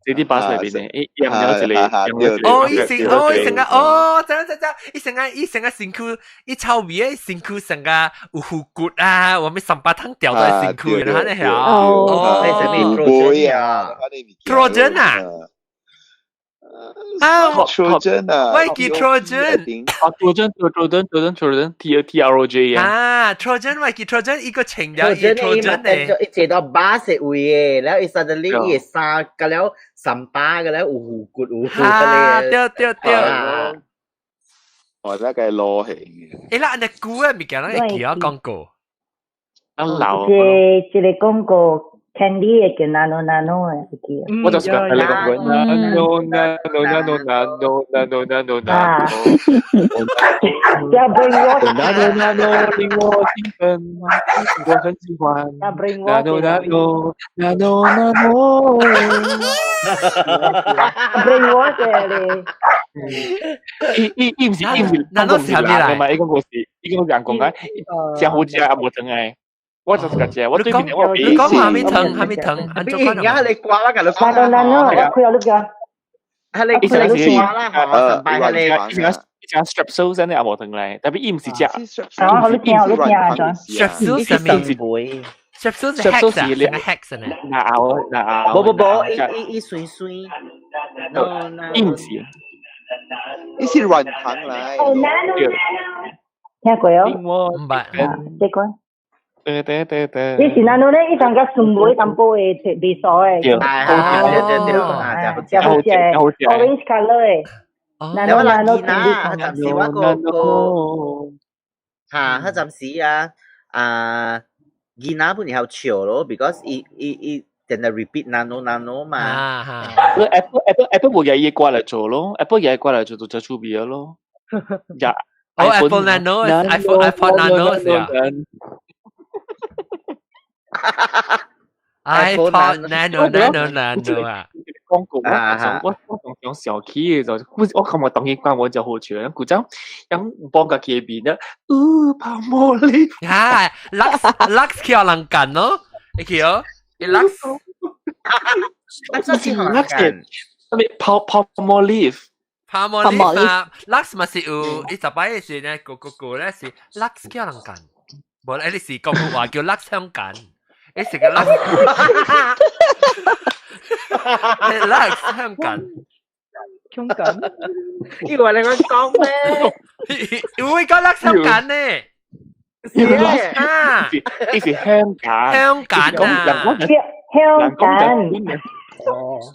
這啲巴士裏邊咧，用了一個，用了一個。哦，伊成哦，伊成個哦，知知知，伊成個伊成個身軀，伊臭味的身軀成個有虎骨啊，我們三八湯掉在身軀，然後呢嚇。哦，那什麼 Trojan 啊？Trojan 啊？啊，Trojan 啊，我記 Trojan，啊，Trojan，Trojan，Trojan，Trojan，T T R O J 啊，Trojan 我記 Trojan 一個情了，一 Trojan 呢，伊坐到巴士位的，了伊 suddenly 伊衫個了三巴個了有虎骨有虎啊，對對對，我那個攞起，誒啦，你估啊，物件咱會記啊廣告，啊老，這這個廣告。Candy 的叫 Nano Nano 的，會記。我就是講你講過 Nano Nano Nano Nano Nano Nano Nano。啊！要 brainwash。 Nano Nano 令我興奮，我很喜歡。要 brainwash。 Nano Nano Nano Nano。 brainwash 的咧。伊伊伊毋是伊毋是，那是啥物來？嘛，伊講故事，伊講人講緊，真好食啊，無糖的。我就是個食，我對面我你講蝦米糖？蝦米糖？你而家你掛啦，佮你講啦。我開咗你個。係你開你掛啦，嗬，拜係你。伊食 Strepsils 呢也無糖來，但係伊毋是食。啊，我你聽，你聽啊，Strepsils 啥物？Strepsils 是 hex 啊，那熬那熬。無無無，伊伊伊酸酸。伊毋是，伊是軟糖來。哦，聽過哦？毋捌。這個。對對對對。你是哪喏咧？伊上個酸梅淡薄的，袂酥的。對對對對，食好食，orange colour 的。哪喏哪喏，彼陣時我個個嚇，彼陣時啊啊，囡仔本然後笑咯，because 伊伊伊定定 repeat nano nano 嘛。啊 Apple Apple Apple 無也伊過來做咯，Apple 也過來做就就出味咯。呀，哦 Apple Nano，iPhone iPod Nano 是啊。iPod Nano Nano Nano 啊！廣告我我我上講小氣嘅就，我感覺當佢關我就好笑，人古早人幫家己面咧，Palmolive，啊，Lux Lux 叫人幹咯，你記哦，Lux， Lux 是 Lux 嘅，咩 Palmolive。 Palmolive 啊，Lux 嘛是有，伊十擺是咧，個個個咧是 Lux 叫人幹，無咧你是講話叫 Lux 香港，你是個 Lux，Lux 香港。香港，以為你講咩？會講 Lux 香港呢？啊，呢是香港，香港啊，香港，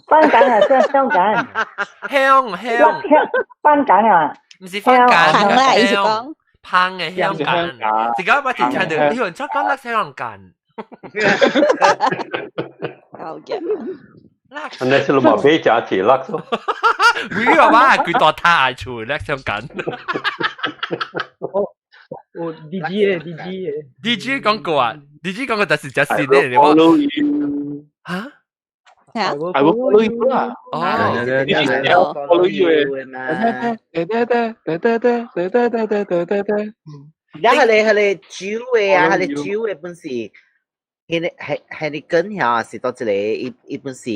番梘啊，即係香港，香香番梘啊，唔是番梘，啦，意思講香嘅香港，自己我聽聽到，你用出講 Lux 香港。好嘅。你是嘛俾食起 Lux 咯？會啊嘛，佢當他愛厝 Lux 香港。哦，D G 嘅 D G 嘅，D G 廣告啊，D G 廣告就是只是咧，我嚇。 I will follow you 啦。哦，follow you 嘅。然後你係你酒嘅啊，係你酒嘅本是，係你係係你跟下是到這裡一一本是。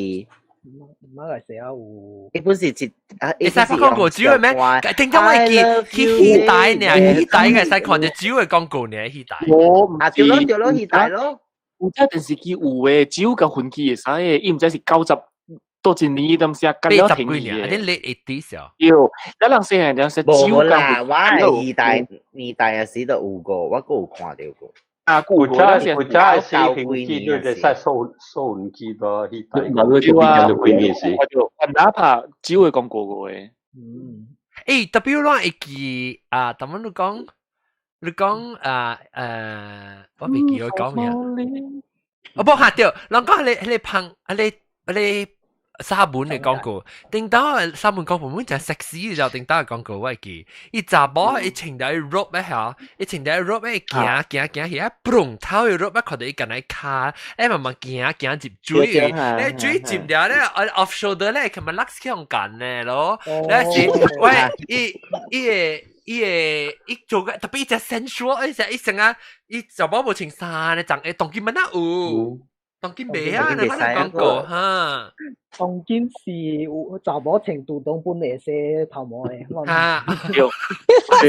馬來西亞有，一本是一啊，會使發廣告酒嘅咩？聽講我記去戲台呢，戲台應該使看到酒嘅廣告呢，戲台。我唔啊，對咯對咯，戲台咯。有隻電視機有誒，只有個分機會使的，伊毋知是90多一年當時啊，八十幾年，你你一啲時候。對，咱人細漢陣時只有無啦，我係二代也時都有過，我閣有看著過。啊，古早古早是飛機對會使收音機咯，彼代。對啊，我就哪怕只會講過過的。嗯。欸，W 攏會記啊，淡仔你講。你講啊我未記我講咩？哦，無嚇對，人講彼個芳，彼個沙門的廣告，頂當沙門廣告本真 sexy 就頂當廣告我會記。伊查某伊穿條 robe 咧嚇，伊穿條 robe 咧行行行去，啊，嘣頭的 robe 看到伊敢若跤，欸慢慢行行入水，咧水浸了咧，off shoulder 咧，佢咪 Lux 香港咧咯，咧是喂伊伊個。伊會伊做個特別伊隻 sensual，伊隻伊成啊，伊查某無穿衫咧，長會當今乜那有，當今袂啊，你講廣告哈。當今是有查某穿肚當本會洗頭毛的。哈，對，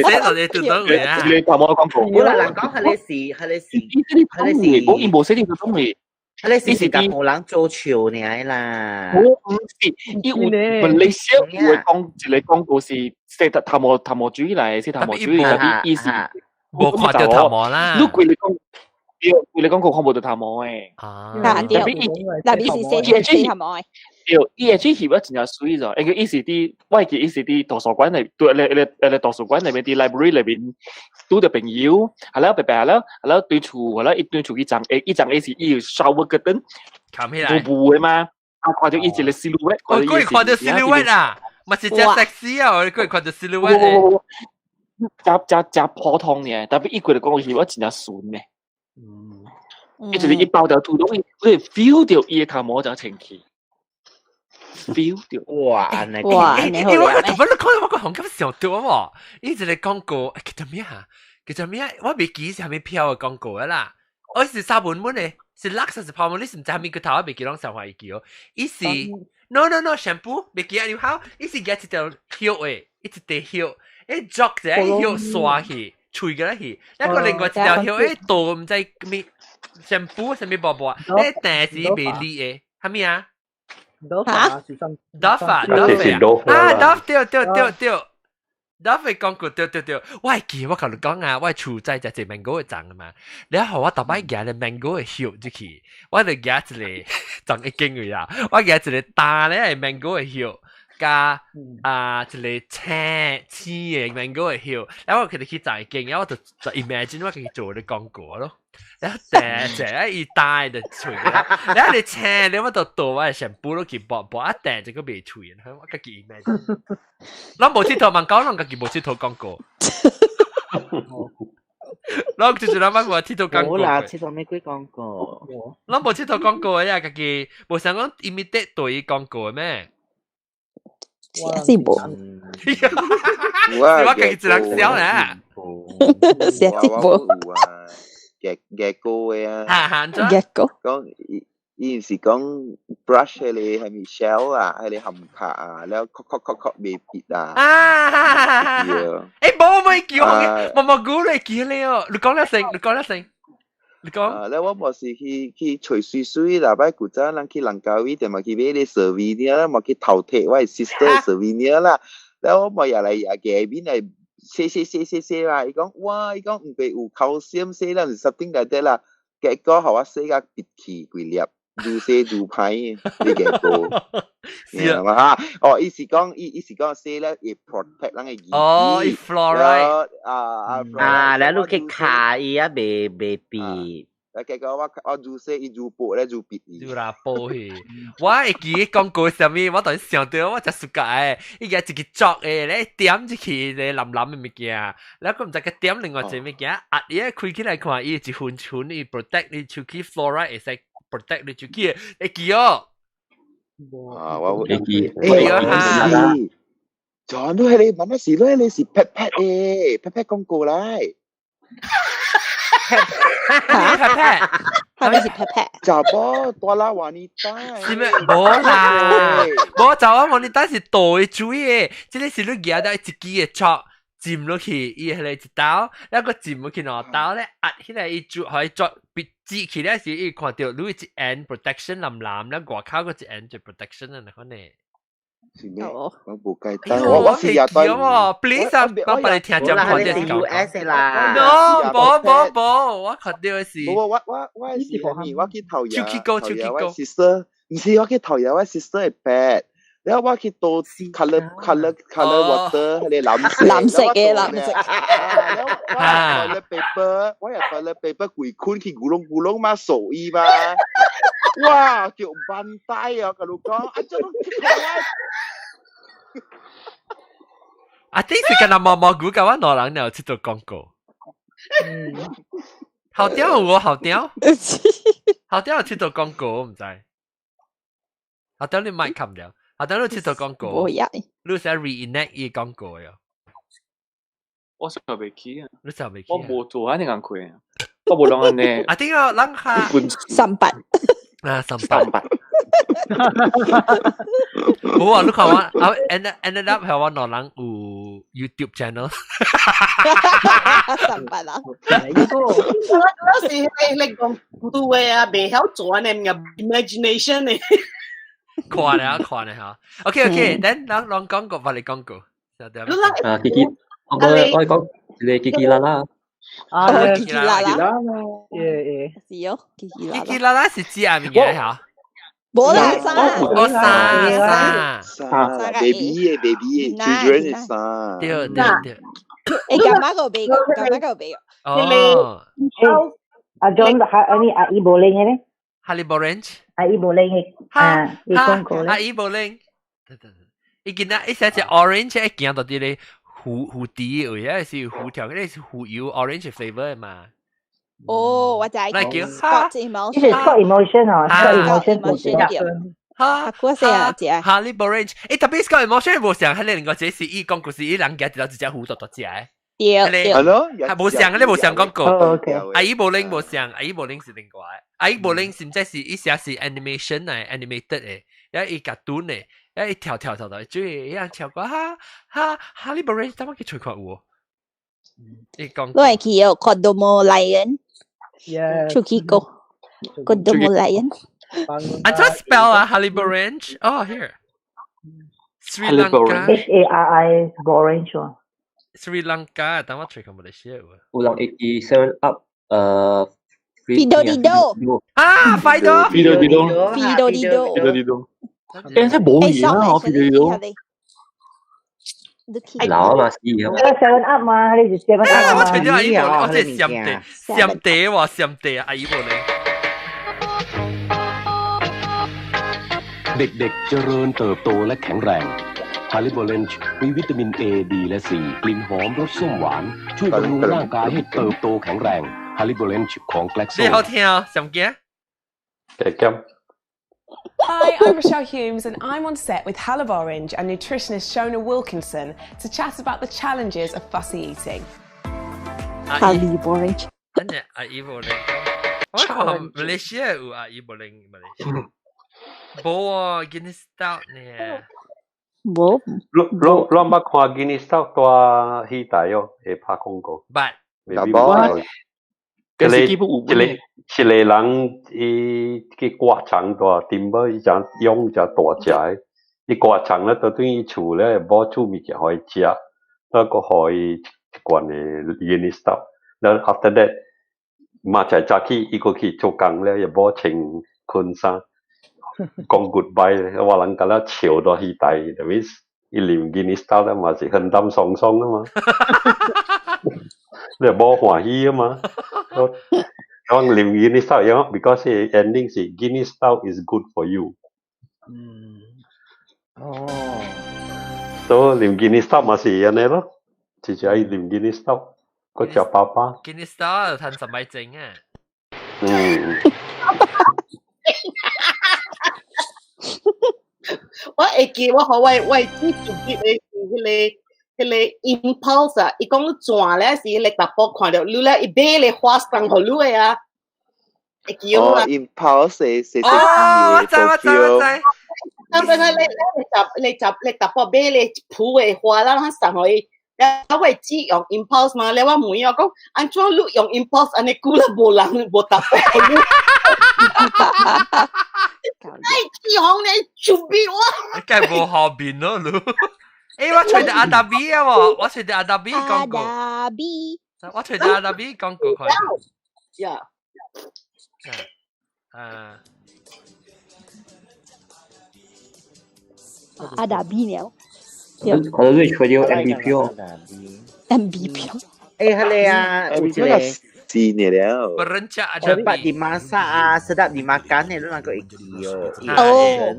洗頭的肚當的啊。你頭毛廣告。我來人講，彼個是，彼個是，彼個是，我伊無洗你肚當的。彼個是是共無人做笑爾啦。我毋是，伊有馬來西亞有講一個廣告是洗頭毛頭毛水來，洗頭毛水，特別伊是無看著頭毛啦。你規個講，對，規個廣告看無著頭毛的。啊，對，特別是洗洗頭毛的。對，伊的水翕得真正媠咗，因為伊是佇，我會記伊是佇圖書館內，對，咧咧咧圖書館內面，佇 library 內面拄著朋友，啊了白白了，啊了對厝，啊了伊對厝去裝，伊裝伊是伊有 shower curtain，冚起來，霧霧的嘛，啊看著伊一個 silhouette，我過看著 silhouette 啊，嘛是真 sexy 啊，我過看著 silhouette，真真真普通爾，特別伊過來講翕我真正順呢，嗯，伊就是伊包條肚攏，你會 feel 著伊的頭毛就清氣。feel 到哇！按呢哇！欸，我個特別你看我個紅咁想到喎，伊一個廣告，叫做咩啊？叫做咩？我未記是啥物票的廣告啊啦。我是沙門本的，是 Lux 還是泡沫？你是毋知啥物個頭？我未記攏上懷記哦。伊是 no no no shampoo 未記啊？你好，伊是舉一條葉的，一塊葉，欸捉者葉刷去，吹個去，那個另外一條葉欸倒毋知咩 shampoo 啥物寶寶，欸但是袂理的，啥物啊？嚇？Dove 啊，Dove 啊，Dove 對對對對，Dove 的廣告對對對，我會記我共你講啊，我厝仔就一 mango 的欉嘛，然後我逐擺舉咧 mango 的葉入去，我就舉一個欉一間位啊，我舉一個焦咧 mango 的葉，佮啊一個青青的 mango 的葉，然後我佢哋去欉一間，然後我就就 imagine 我家己做咧廣告咯。然後第一伊焦的就脆，然後你青，你我就倒我的 shampoo 落去薄薄啊，掟這個袂脆，我家己 imagine。攏無𨑨迌問講，攏家己無𨑨迌廣告。攏就是攏捌過𨑨迌廣告。無啦，𨑨迌咩鬼廣告？攏無𨑨迌廣告的呀，家己無想講 imitate 對廣告的咩？是無。有啊，我家己一人笑呢。是是無。有啊，夾夾糕的啊。哈哈，夾糕。講伊伊毋是講 brush 迄個係咪 shell 啊，迄個含卡啊，了咳咳咳咳袂必啊。啊！對。欸，無咪叫我，毛毛菇你記咧哦，你講一聲，你講一聲。你講。啊，了我無是去去揣水水啦，擺古早人去蘭卡威，定嘛去買個 souvenir 啦，嘛去偷摕我 sister 的 souvenir 啦。了我嘛也來也夾面來洗洗洗洗洗啦，伊講哇，伊講毋過有 calcium 洗啦，是 something like that 啦。結果予我洗甲閉氣規粒，愈洗愈歹，你結果。是啊嘛哈，哦，伊是講伊伊是講洗咧會 protect 咱的牙哦，伊 fluoride 啊啊啊，แล้ว你去卡伊啊，袂袂變。啊，結果我我愈洗伊愈薄咧，愈閉。愈拉薄去。我會記講過啥物，我當時想到我真 suka 伊個一個作的咧點入去咧藍藍的物件，然後佫毋知佢點另外一個物件，壓伊開起來看，伊一分寸伊 protect 你手機 fluoride 會使 protect 你手機，會記哦。啊，我會記，會記。就你迄個，問乜事？你迄個是 pet pet 的，pet pet 廣告來。 pet pet，係咪是 pet pet？查某大拉瓦尼達。是咩？無啦，無查某瓦尼達是倒的水的，這個是你舉到一支的鑿浸落去，伊迄個一刀，然後佫浸落去兩刀咧，壓起來伊就予伊作別擠起來時，伊看到你一 end protection 藍藍，咧外口佫一 end 就 protection 啊，那款呢。是咩？我無記得，我我是也對。 Please 啊，我幫你聽講看這是 US 啦。 No，無無無，我看到的是。無我我我是啥物？我去頭牙，手機高，頭牙我 sister，毋是我去頭牙我 sister 的 pad。然後我去倒 color color color water，迄個藍色，藍色嘅藍色。我 toilet paper，我也 toilet paper 規捆去咕隆咕隆嘛，掃伊嘛。哇，叫萬帶啊！甲你講，啊，這攏去看我。啊，這是敢若毛毛菇甲我兩人有去做廣告。好屌有無？好屌，好屌有去做廣告，我毋知。好屌你麥冚掉，好屌你去做廣告。無呀。你使 reenact 伊廣告喲。我想袂起啊。你想袂起？我無做按呢工課，我無攏按呢。啊，對哦，人較三八。啊，三八。無啊，你看我，啊，end up 係我兩人有 YouTube channel。三八啊！我是你講對啊，袂曉做呢個 imagination 呢。看了看了嚇。OK OK，then 咱攏講過，幫你講過。啊，琪琪，我我講一個琪琪啦啦。啊，琪琪啦啦，耶耶，是哦，琪琪啦啦。琪琪啦啦是指啥物件嚇？無啦，三，哦三三三，baby 的 baby 的 children 的三，對對對。欸，幹嘛個背個？幹嘛個背個？哦。阿 John 係阿你阿姨無拎嘅咧？哈利 Orange。阿姨無拎嘅，啊，你講過咧？阿姨無拎。對對對，伊見到伊寫隻 orange，一見到啲咧糊糊底，有影是糊條，嗰啲是糊油 orange flavor 嘛。哦，我知。那叫 Scott Emotion。這是 Scott Emotion 哦，Scott Emotion 哈，我寫啊，只。哈利 Orange，欸，特別 Scott Emotion 無像，彼個另外一個是伊講故事，伊人家一條一隻糊大大隻的。對對。係咯，係無像，你無像廣告。 OK。阿姨無拎無像，阿姨無拎是另外。阿姨無拎是毋知是伊寫是 animation 嚟，animated 的，然後伊 cartoon 的，然後伊跳跳跳跳，就會樣跳過哈哈哈利 Orange，怎麼去吹看有？伊講。你會記有 Kodomo Lion。 Yes。出去過 Kodomo Lion。啊，怎 spell 啊？Halibo Orange？哦，here。Sri Lanka。 H A R I Orange 喎。 Sri Lanka，等我吹看馬來西亞有。有人會記 Seven Up， Fido Dido。啊，Fido。 Fido Dido。 Fido Dido。 Fido Dido。欸，這無嘢啊，Fido Dido。老啊嘛，是啊。 Seven Up 嘛，你是 Seven Up 我吹咗阿姨無，我真係閃地閃地喎，閃地阿姨無咧。 เด็กๆ เจริญเติบโตและแข็งแรงฮาริโบเลนช์มีวิตามิน A D และ C กลิ่นหอมรสส้มหวาน ช่วยบำรุงร่างกายให้เติบโตแข็งแรงฮาริโบเลนช์ของแกล็กโซ 你好聽哦，上驚。加減。Hi, I'm Rochelle Humes, and I'm on set with Haliv Orange and nutritionist Shona Wilkinson to chat about the challenges of fussy eating. Haliv Orange。真係阿姨無靈，我看馬來西亞有阿姨無靈，馬來西亞無啊，Guinness Stout 呢？無。你你你捌看 Guinness Stout 蹛戲台哦，會拍廣告。捌。 我一個一個一個人，伊去割腸蹛，丁寶伊只養一隻大隻的，伊割腸咧，就對伊厝咧某煮物件予伊食，啊，閣予伊一罐的 Guinness Stout。然後 after that，明仔早起伊閣去做工咧，伊某穿裙衫，講 goodbye，我人敢若笑到戲台，that means 伊啉 Guinness Stout 咧嘛是很淡爽爽啊嘛。你某歡喜啊嘛？我我啉 Guinness Stout，因為 because ending 是 Guinness Stout is good for you。嗯。哦。所以啉 Guinness Stout 嘛是按呢咯，直接愛啉 Guinness Stout，閣食飽飽。 Guinness Stout 趁十米精啊！嗯。我會記我予我我姊做的是彼個。彼個 impulse 啊，伊講你轉咧是彼個查埔看著你咧，伊買個花送予你的啊，會記哦。 impulse 是哦，我知我知我知。當陣你你你你你查埔買個一盆的花，咱送予伊。了我姊用 impulse 嘛，了我問伊我講，按怎你用 impulse 按呢久了無人無查埔予你？哎，志宏你準備我。梗係無後面咯，你。欸，我揣著阿達比啊喎，我揣著阿達比廣告。阿達比。我揣著阿達比廣告看。呀。啊。阿達比了。可能你揣著 MVP 哦。 MVP。欸，彼个啊，有一個。是呢了。 Berencak Cepat dimasak ah, sedap dimakan ni, lu nak會記哦。哦。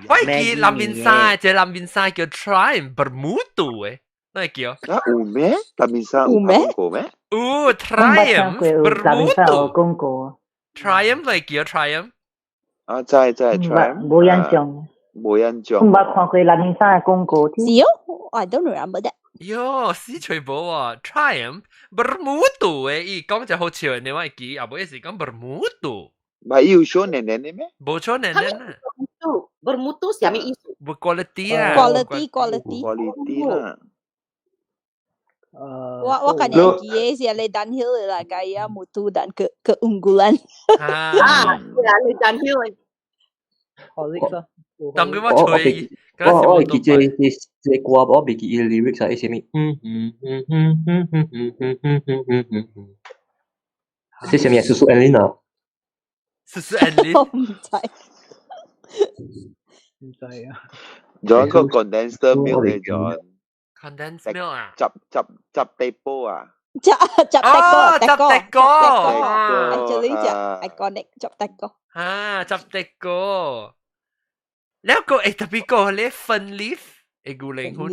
我會記南面山，這南面山叫 Triumph Bermutu 的，你會記哦？啊，有咩？南面山有講過咩？有 Triumph Bermutu 講過。 Triumph 你記 Triumph？啊，知知 Triumph。無印象。無印象。毋捌看過南面山的廣告。是哦，I don't remember that。喲，死吹無啊！Triumph bermutu 的，伊講就好笑的，你會記，啊無伊是講 bermutu。唔係有小奶奶的咩？無小奶奶啊。 bermutu 是啥物意思？無 quality 啊。 quality quality。 quality 啦。我我近年記的是你 Dunhill 的啦，gaya mutu dan ke keunggulan。啊，對啊，你 Dunhill 的。 Horlicks 啊。當佢我吹，我我會記這這這歌，我袂記伊 lyrics 啊，伊啥物？嗯嗯嗯嗯嗯嗯嗯嗯嗯嗯嗯嗯嗯。這啥物啊？叔叔安琳啊？叔叔安琳。我毋知。毋知啊。仲有個 condensed milk 嘅 John。 condensed milk 啊？汁汁汁地波啊？汁汁的哥，汁的哥。 Actually 就 iconic 汁的哥。啊，汁的哥。了個會特別個咧粉 leaf 會牛奶粉。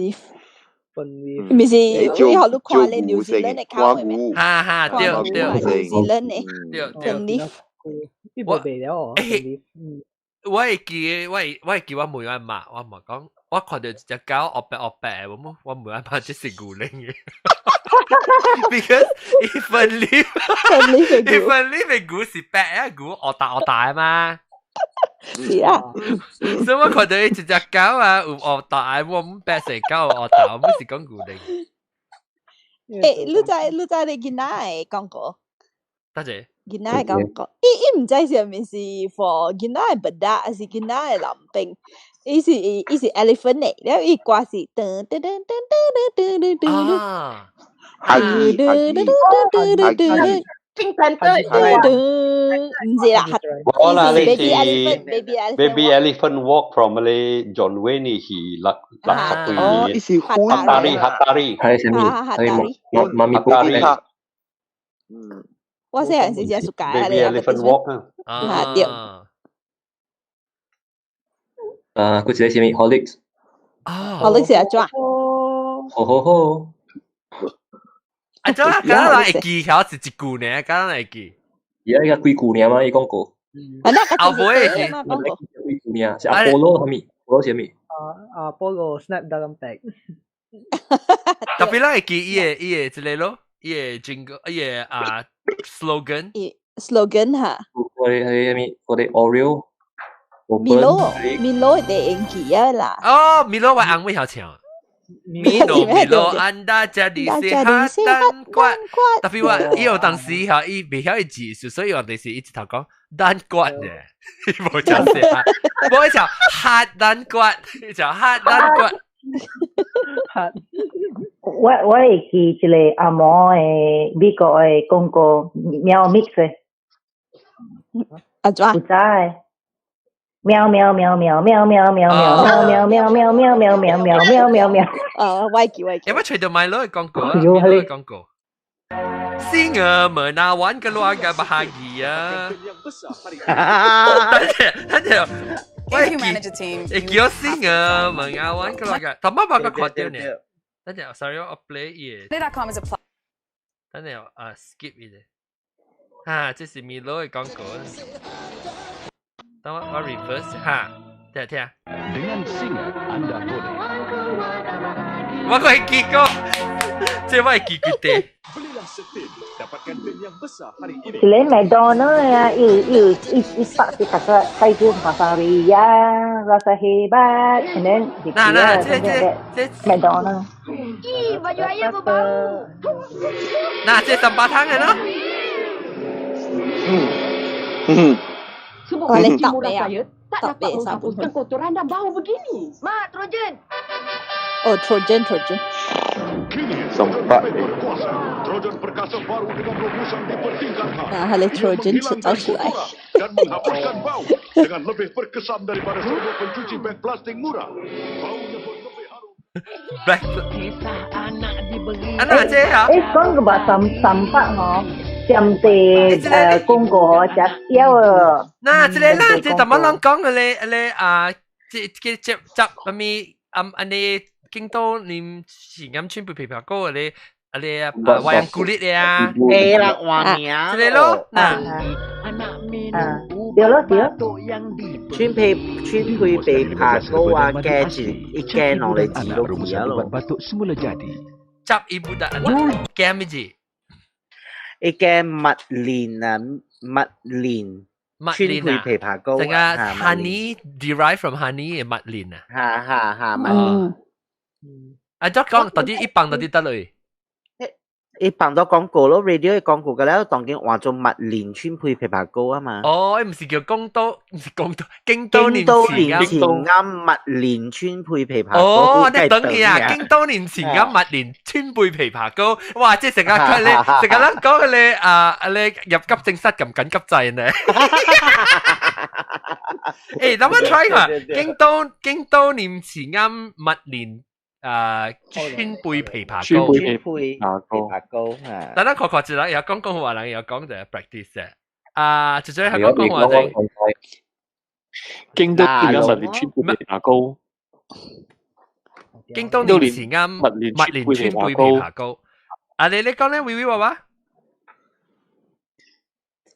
粉 leaf。毋是，你學你看咧 New Zealand 的口的咩？哈哈，對對。 New Zealand 的。對對。粉 leaf。我袂了哦。我會記，我會我會記我問我媽，我媽講，我看著一隻狗烏白烏白，我冇我問我媽這是牛奶嘅。Because 伊粉 leaf，伊粉 leaf 的牛是白啊，牛烏大烏大嘛。是啊，所以我看到伊一隻狗啊，有烏大，我毋白色狗烏大，我毋是講牛奶。欸，你知你知你囡仔的廣告？多謝。囡仔的廣告，伊伊毋知是毋是 for 囡仔的 bedak，還是囡仔的淋病？伊是伊是 elephant 的，了伊歌是噔噔噔噔噔噔噔噔。啊！阿姨阿姨阿姨。 Pink Panther 毋是啦，我啦，你 baby 是 elephant baby elephant Baby Elephant Walk from 咧 John Wayne 是六六十幾哦，伊年。是粉哈達利哈達利，係啥物？係媽媽咪哈達利。嗯，我細漢時真 suka Baby Elephant Walk 啊。啊對。啊，佢一個啥物？Horlicks。啊。 Horlicks 是按怎？好好好。啊，怎啊？敢若會記曉是一句呢？敢若會記？而家幾句爾嘛？伊講過。啊，那後尾是嘛廣告。咩啊？是阿波羅係咪？波羅是咩？啊，Apollo snap dalam bag。特別咱會記伊個這個咯，伊個 jingle，伊個啊 slogan。 slogan 哈。我哋係咩？我哋 Oreo。 Milo Milo 的英記啊啦。哦，Milo 我翁尾曉唱。Milo Milo anda jadi sehat dan kuat。特別我伊有當時嚇，伊袂曉伊字，所以我哋是一直頭講蛋骨嘅，伊無講 sehat，無伊講 hat dan kuat，伊講 hat dan kuat。我會記一個阿毛的美國的廣告喵 mix 的。啊怎？有知？喵喵喵喵喵喵喵喵喵喵喵喵喵喵喵喵喵喵。啊，我記我記。有冇隨到 Milo 嘅廣告啊？Milo 嘅廣告。Singa menawan keluarga bahagia。等陣，等陣，我記，叫 Singa menawan keluarga，頭媽媽個看到呢？等陣，sorry，我 play 伊。 Play.com is a 等陣啊，skip 伊咧。哈，這是 Milo 嘅廣告。等我 reverse 哈，聽聽。 Dengan Singa anda boleh. 我個會記過，這我會記記得。 Belilah setin, dapatkan tin yang besar hari ini. 一個麥當勞啊，有有一一百是大個細隻巴沙利亞，rasa hebat，and then 嗱嗱，這這這麥當勞。 Ih, baju ayah berbau. 嗱，這三八湯嘅咯。嗯。 Sebab Oh, cuci letak murah dia. saya tak Tak dapat baik sabun. menghapuskan kotoran dan bau begini. Mak, Trojan. Oh, Trojan, Trojan. Kini Sempat. lebih berkuasa. Trojan perkasa baru dengan rumusan dipertingkatkan. Nah, 係你 Ia Trojan 出 menghilangkan 走出來。 kotoran dan menghapuskan bau dengan lebih berkesan daripada semua pencuci beg plastik murah. Baunya pun lebih harum. Black。啊，嗱，這啊。誒，講個話三三百吼，佔地廣告吼，食少啊。嗱，這個啦，這頭仔人講嘅咧，咧啊，這這接接啥物啊按呢京都啉是啱川貝枇杷膏嘅咧，啊咧啊 wayang kulit 嘅啊。對啦，換名。這個咯，嗱。啊，對咯對。川配枇杷膏啊，加住一加落嚟字都記啊咯。 Batuk semula jadi. 執伊budak anak 加咩字？一個蜜蓮啊，蜜蓮。蜜蓮啊，川配枇杷膏成個 honey derived from honey 嘅蜜蓮啊。哈哈哈，蜜蓮。啊，再講到底一棒到底得嘞？伊放到廣告咯，radio 嘅廣告嘅咧，當今換做蜜蓮川配枇杷膏啊嘛。哦，伊毋是叫廣都，毋是廣都，京都京都蓮蓮前啱蜜蓮川配枇杷膏。哦，你等佢啊，京都蓮前啱蜜蓮川貝枇杷膏，哇！即係成日佢咧，成日咱講嘅咧啊，咧入急症室撳緊急掣呢。誒，等我 try 下，京都蓮前啱蜜蓮。啊，川貝枇杷膏，川貝枇杷膏，枇杷膏。等等，確確一人有講講話，人有講就 practice 啊，就最係講講話就京都蓮蜜蓮川貝枇杷膏，京都蓮前啱蜜蓮川貝枇杷膏。啊，你講咧，微微話話，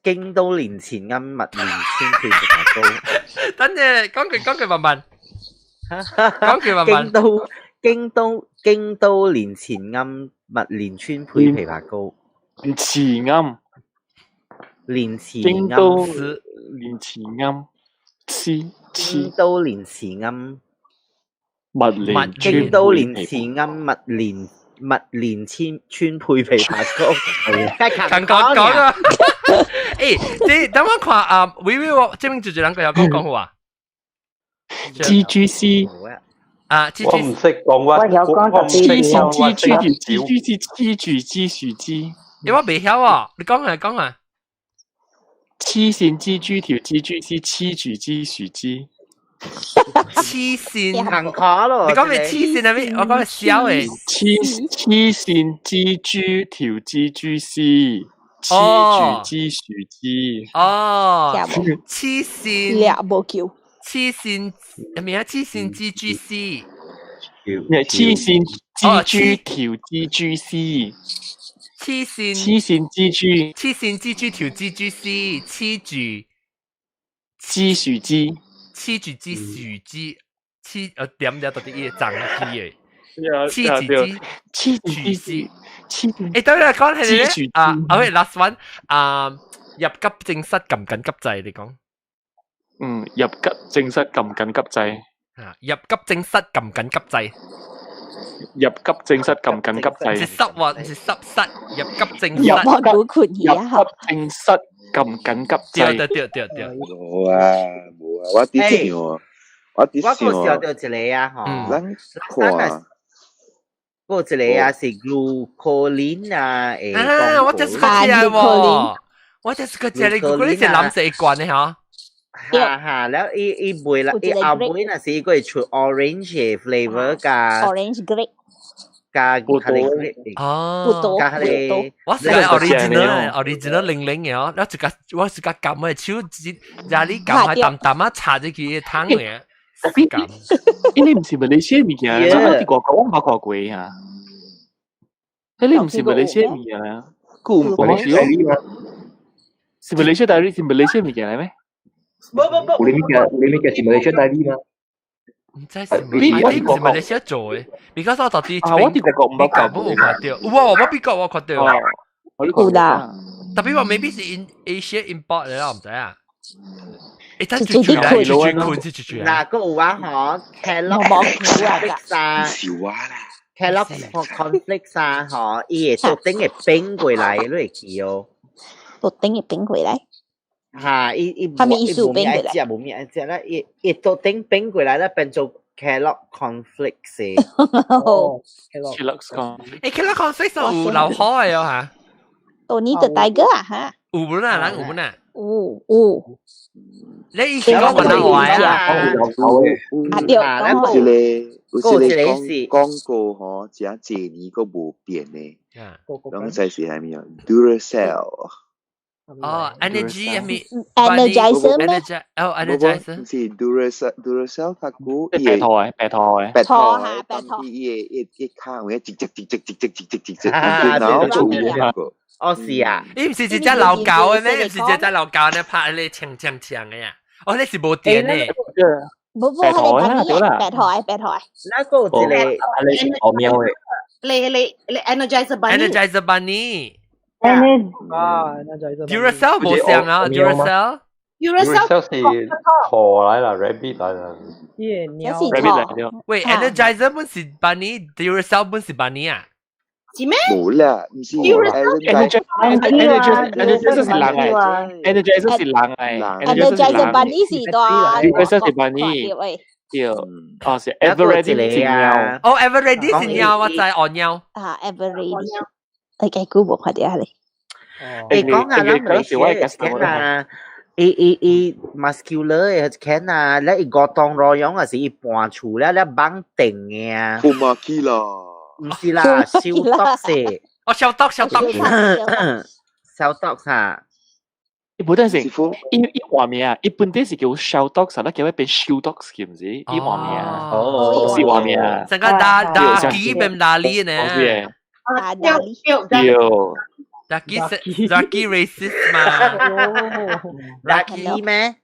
京都蓮前啱蜜蓮川貝枇杷膏。等陣講句講句問問，講句問問。京都蓮前暗蜜蓮川配枇杷膏。前暗，蓮前京都蓮前暗，黐京都蓮前暗蜜蓮京都蓮前暗蜜蓮川配枇杷膏。強講講啊！誒，你等我看啊，微微我這邊就一人個有講講好啊。蜘蛛絲。啊！我唔識講我，我有講我唔識講蜘蛛蜘蛛絲黐住支樹枝。你我未曉啊！你講啊講啊！黐線蜘蛛條蜘蛛絲黐住支樹枝。黐線，行卡咯！你講咩黐線係咩？我講係小嘅。黐線蜘蛛條蜘蛛絲黐住支樹枝。哦，黐線。掠無叫。黐線係咪啊？黐線蜘蛛絲。咩？黐線蜘蛛條蜘蛛絲。黐線。黐線蜘蛛。黐線蜘蛛條蜘蛛絲黐住。雞許雞，黐住支樹枝，黐點了到底伊個長枝嘅。黐黐住支黐住支，黐誒，等陣講係你啊，OK last one 啊，入急症室撳緊急掣，你講。嗯，入急症室撳緊急掣。啊，入急症室撳緊急掣。入急症室撳緊急掣。是濕喎，是濕室入急症室。入急症室撳緊急掣。對對對對。冇啊冇啊，我啲想，我啲我個想，想到一個啊，吼，咱看。嗰一個啊是 glucolin 啊，誒，啊，我就是個食喎，我就是個食你，嗰啲是藍色一罐的嚇。哈哈，了伊伊賣啦，伊後尾若是伊個會出 orange 的 flavour 加 orange grape 加較個 grape 哦，加較個，我是 original original 零零嘅哦，我自家我自家撳嘅手，廿你撳係淡淡啊，搽入去湯嘅。因為唔是馬來西亞物件，我佇外國我毋捌看過啊。迄你毋是馬來西亞物件啊？佢有我是是馬來西亞代理，是馬來西亞物件嚟咩？無無無，有你物件，有你物件是馬來西亞代理嗎？唔知是你你是馬來西亞做嘅，because 我到底啊，我佇外國毋捌看過，冇看到，有啊，我美國我看到，有啦。特別話 maybe 是 in Asia import 嚟啦，我唔知啊。誒，真住住嚟，住住困住住。嗱，個有啊，嗬，Kellogg cornflakes 啊，Kellogg cornflakes 啊，嗬，伊會做頂會變過來，你會記哦。做頂會變過來。嚇！伊伊係咪意思變過來？食無物愛食啦，伊伊做頂變過來啦，變做 Kellogg cornflakes。哦，Kellogg corn。誒，Kellogg cornflakes 有流海哦嚇。哦，你的大哥啊嚇？有本啊，人有本啊。有有。你以前講雲南話啊？啊對，有一個廣廣告吼，真濟年閣無變的，攏知是啥物啊？Duracell。哦，energy 係咪？Energizer 咩？哦，Energizer。毋是 Duracell，Duracell 較久，伊白兔的，白兔的，白兔的，當伊會伊伊卡有影，一隻一隻一隻一隻一隻，然後就有那個。哦是啊，伊毋是一隻老狗的咩？毋是一隻老狗呢拍你槍槍槍的呀？哦，你是無電的。無無，係個白兔的，白兔的。那個有一個，哦喵的。你你你 Energizer Bunny。 Energizer Bunny。啊，Energizer。 Duracell 無像啊，Duracell。 Duracell 是兔來啦，rabbit 來啦。伊個鳥。 rabbit 來了。喂，Energizer 本是 Bunny，Duracell 本是 Bunny 啊？是咩？無啦，毋是。 Energizer Energizer 是人嚟，Energizer 是人嚟，Energizer Bunny 是大。 Duracell 是 Bunny。對，哦是 Eveready 是貓。哦，Eveready 是貓，我知哦貓。啊，Eveready，你計估無看到咧？誒講啊，咱馬來西亞啊，伊伊伊 muscular 的can 啊，咧伊五當羅樣啊是伊搬厝了，咧綁定的啊。好馬基啦。毋是啦，消毒是。哦，消毒消毒。消毒啥？伊無等是，伊伊畫名啊，伊本底是叫消毒，啥啦叫變消毒是毋是？伊畫名，哦，是畫名。成個打打機變打理呢？打打理。對。打機打機 racist 嘛？打機咩？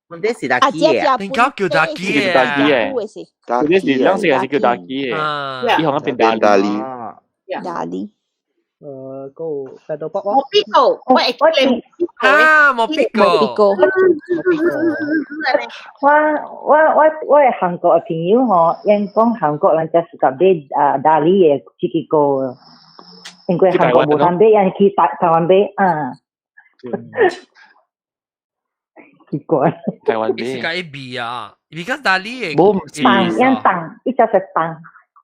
本底是打機啊！你講叫打機啊？打機嘅，本底是當時係叫打機嘅，伊行變打理。打理。個白豆卜冇必過，我會記你啊，冇必過，冇必過。我我我我的韓國的朋友吼，𪜶講韓國人才是甲買啊大理的這個歌，因為韓國無通買，𪜶去台台灣買啊。奇怪。台灣買。是甲伊味啊，because 大理的。無毋是。凍，𪜶凍，伊才食凍。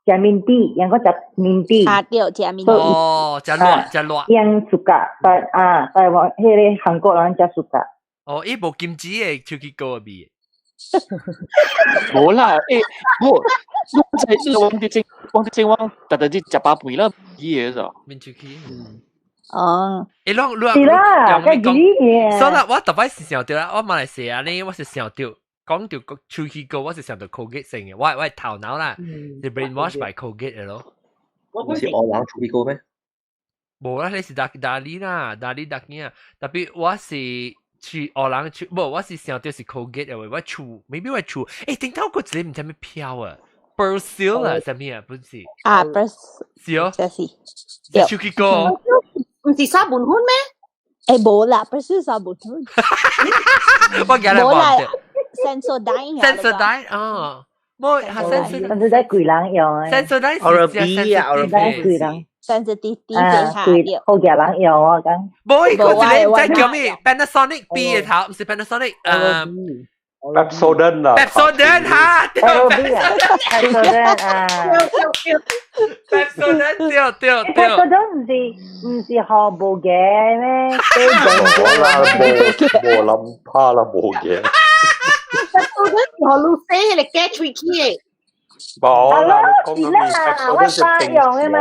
食麵底，𪜶講食麵底。啊對，食麵底。哦，食熱食熱。𪜶 suka，台啊台灣彼個韓國人才 suka。哦，伊無金子的手機膏的味。無啦，欸，無，你知我佇正，我佇正我特特啲食飽飯啦，伊個咋？面手機。哦。欸，攏攏是啦，該幾年。所以我特擺是想著啦，我馬來西亞呢，我是想著。講到手機膏，我是想到 Colgate 成嘅，我我頭腦啦，是 brainwash by Colgate 嘅咯。唔是我人手機膏咩？無啦，你是打打理啦，打理打囝，特別我是去學人厝，無我是想到是 Colgate 嘅，我厝，maybe 我厝，欸，頂頭個一個毋知咩飄啊，Persil 啊，啥物啊，不是？啊，Persil，是哦，這是，對，手機歌，毋是沙盤粉咩？欸，無啦，Persil 沙盤粉，我記得無啦，Sensodyne ，Sensodyne 哦，無，係 Sensodyne 貴人用嘅，Sensodyne ，Oral-B 啊，Oral-B 貴人。 sensitive 啲下對，好嘅人用我講。無，伊個一個唔知叫咩，Panasonic B 嘅頭，毋是 Panasonic，Pepsodent 啦，Pepsodent 哈，對，Pepsodent 啊，Pepsodent 對對對，Pepsodent 毋是學無嘅咩？無啦，無無諗怕啦，無嘅。 Pepsodent 是予你洗嚟假喙齒的。無啦，你講咩？我爸用嘅嘛。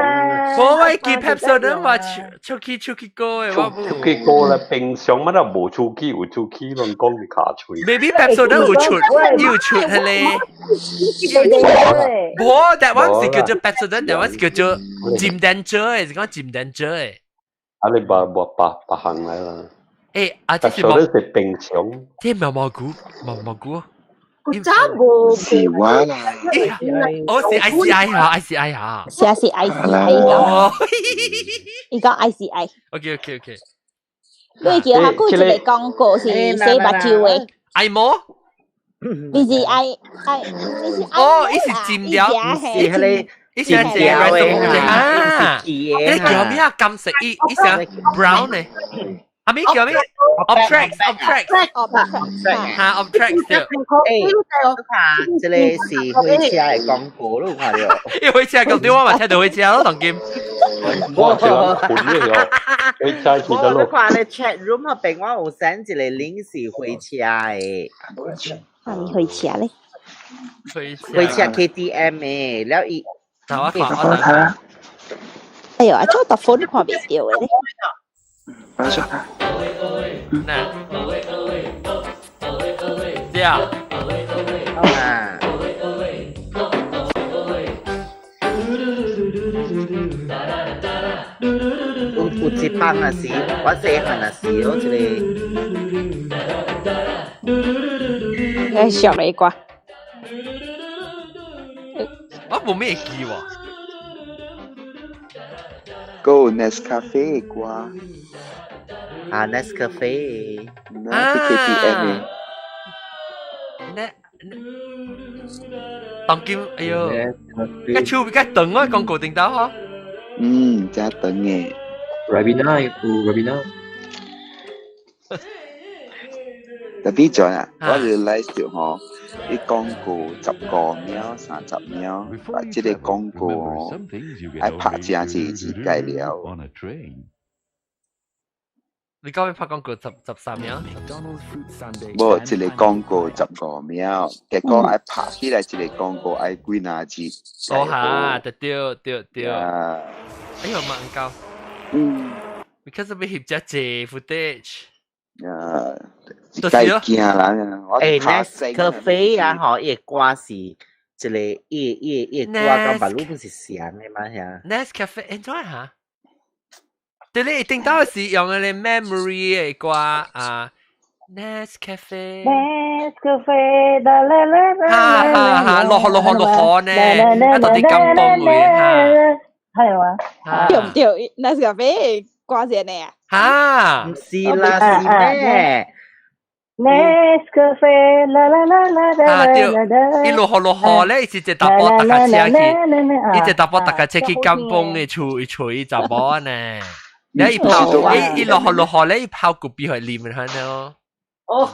無我記 Pepsodent 話出去出去過嘅，我出去過啦，平常乜都無出去，有出去攏講你卡喙。 Maybe Pepsodent 有出，有出係咧。無，但我是叫做 Pepsodent，但我是叫做尖蛋蕉嘅，是講尖蛋蕉嘅。啊，你把把把把行嚟啦。欸，啊，這是 Pepsodent 是平常。這毛毛菇，毛毛菇。古早無是我啦，我是 I C I 哈，I C I 哈，是啊是 I C I 講，伊講 I C I。 OK OK OK。你記得佢一個廣告是洗目睭的。愛摩？你是愛愛，你是哦，伊是尖條，是迄個，伊是一個啊，你叫咩啊？金色，伊伊是 brown 的。阿咪叫咩？Optrex，Optrex，嚇 Optrex 對。欸，看，這個是火車的廣告，你有看到？伊火車咁對，我嘛聽到火車咯，當今。我聽混嘅喲，火車是得咯。我看咧 chat room 嗰邊，我有 send 一個 link 是火車的。啥物火車咧？火車 KTM 的，了伊。我看我睇。哎喲，啊，怎搭 phone 看袂著的咧？我說。嗱，這樣。啊。有有一放啊是，我細漢啊是咯，這個。欸，上嚟歌。我無咩記喎。 Go Nescafe 歌。啊，Nescafe。啊，KTM 嘅。當今，哎喲，個手比較長啊，廣告頂頭嗬。嗯，真長嘅。 Ribena 有 Ribena。特別在啊，我 realize 到吼，啲廣告15秒、30秒，啊，這個廣告哦，愛拍真濟字計了。你講咩拍廣告13秒？無，一個廣告15秒，結果愛拍起來一個廣告愛幾若字。哦哈，對對對對。哎呦，蠻高。嗯。 Because 要翕遮濟 footage。啊，計驚啦！欸，Nescafe 啊，吼，伊個歌是一個，伊伊伊個歌佮別魯本是像的嘛遐。 Nescafe，按怎哈？對你一定到是用嗰個 memory 的歌啊，Nescafe。 Nescafe，啦啦啦啦。哈哈哈，落雨落雨落雨呢，啊到底甘榜位哈？係嘛？對唔對？Nescafe 歌是按呢啊？哈？毋是啦，是咩？Nescafe，啦啦啦啦啦啦啦。伊落雨落雨咧，伊是一個查埔踏跤車去，伊一個查埔踏跤車去甘榜的厝，伊厝伊查某呢。你伊泡，伊伊落雨落雨咧，伊泡咖啡去啉下咯。哦。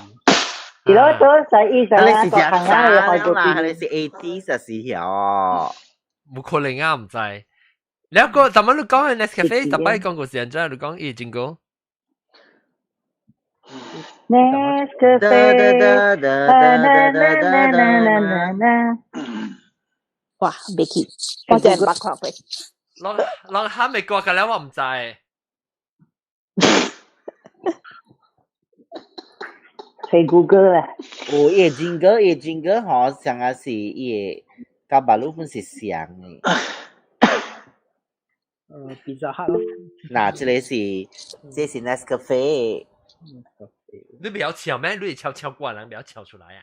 是咯，都使醫生你是食啥啦？你是 AD 實是曉。無可能啊，毋知。你個，怎麼你講 Nescafe？特擺講過是按怎？你講伊真講。 Nescafe，啦啦啦啦啦啦啦。哇，袂記，我真係捌看過。攏攏喊嘅歌，個了我毋知。找 Google 啦。有伊個 jingle，伊個 jingle 吼，上啊是伊個佮別魯本是像的。比較黑咯。嗱，這個是，這是 Nescafe。你不要唱咩？你係唱唱歌人不要唱出來啊？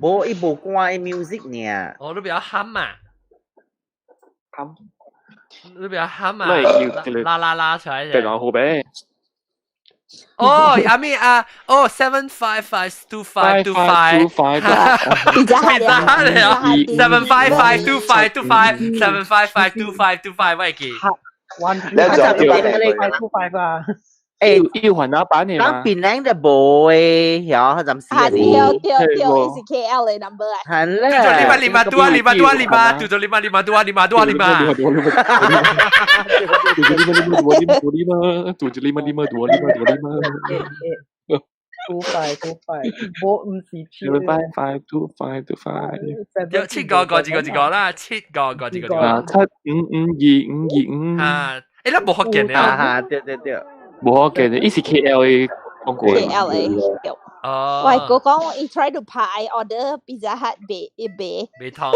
無伊無關伊 music 呢。哦，你不要喊嘛？喊。你不要喊嘛？你係叫拉拉拉出來電話號碼。哦，阿咪啊，哦，7552525，比較好了，7552525，7552525，我記。 One 你就 five 25 25啊！誒，要還那版嘅嘛？咱檳榔就無誒，曉暫時啊，對對對，伊是 KL 嘅 number 啊。係咧。做你媽你媽多你媽多你媽，做你媽你媽多你媽多你媽。多你媽多你媽，做你媽你媽多你媽多你媽。 25 25，無毋是七。 7552525。有七個個一個一個啦，七個個一個一個。啊，7552525。啊，誒，你無福建嘅啊？對對對。無福建嘅，伊是 KL 嘅廣告。 KL 嘅。哦。喂，我講伊 try to 拍 order Pizza Hut 袂伊袂。袂通。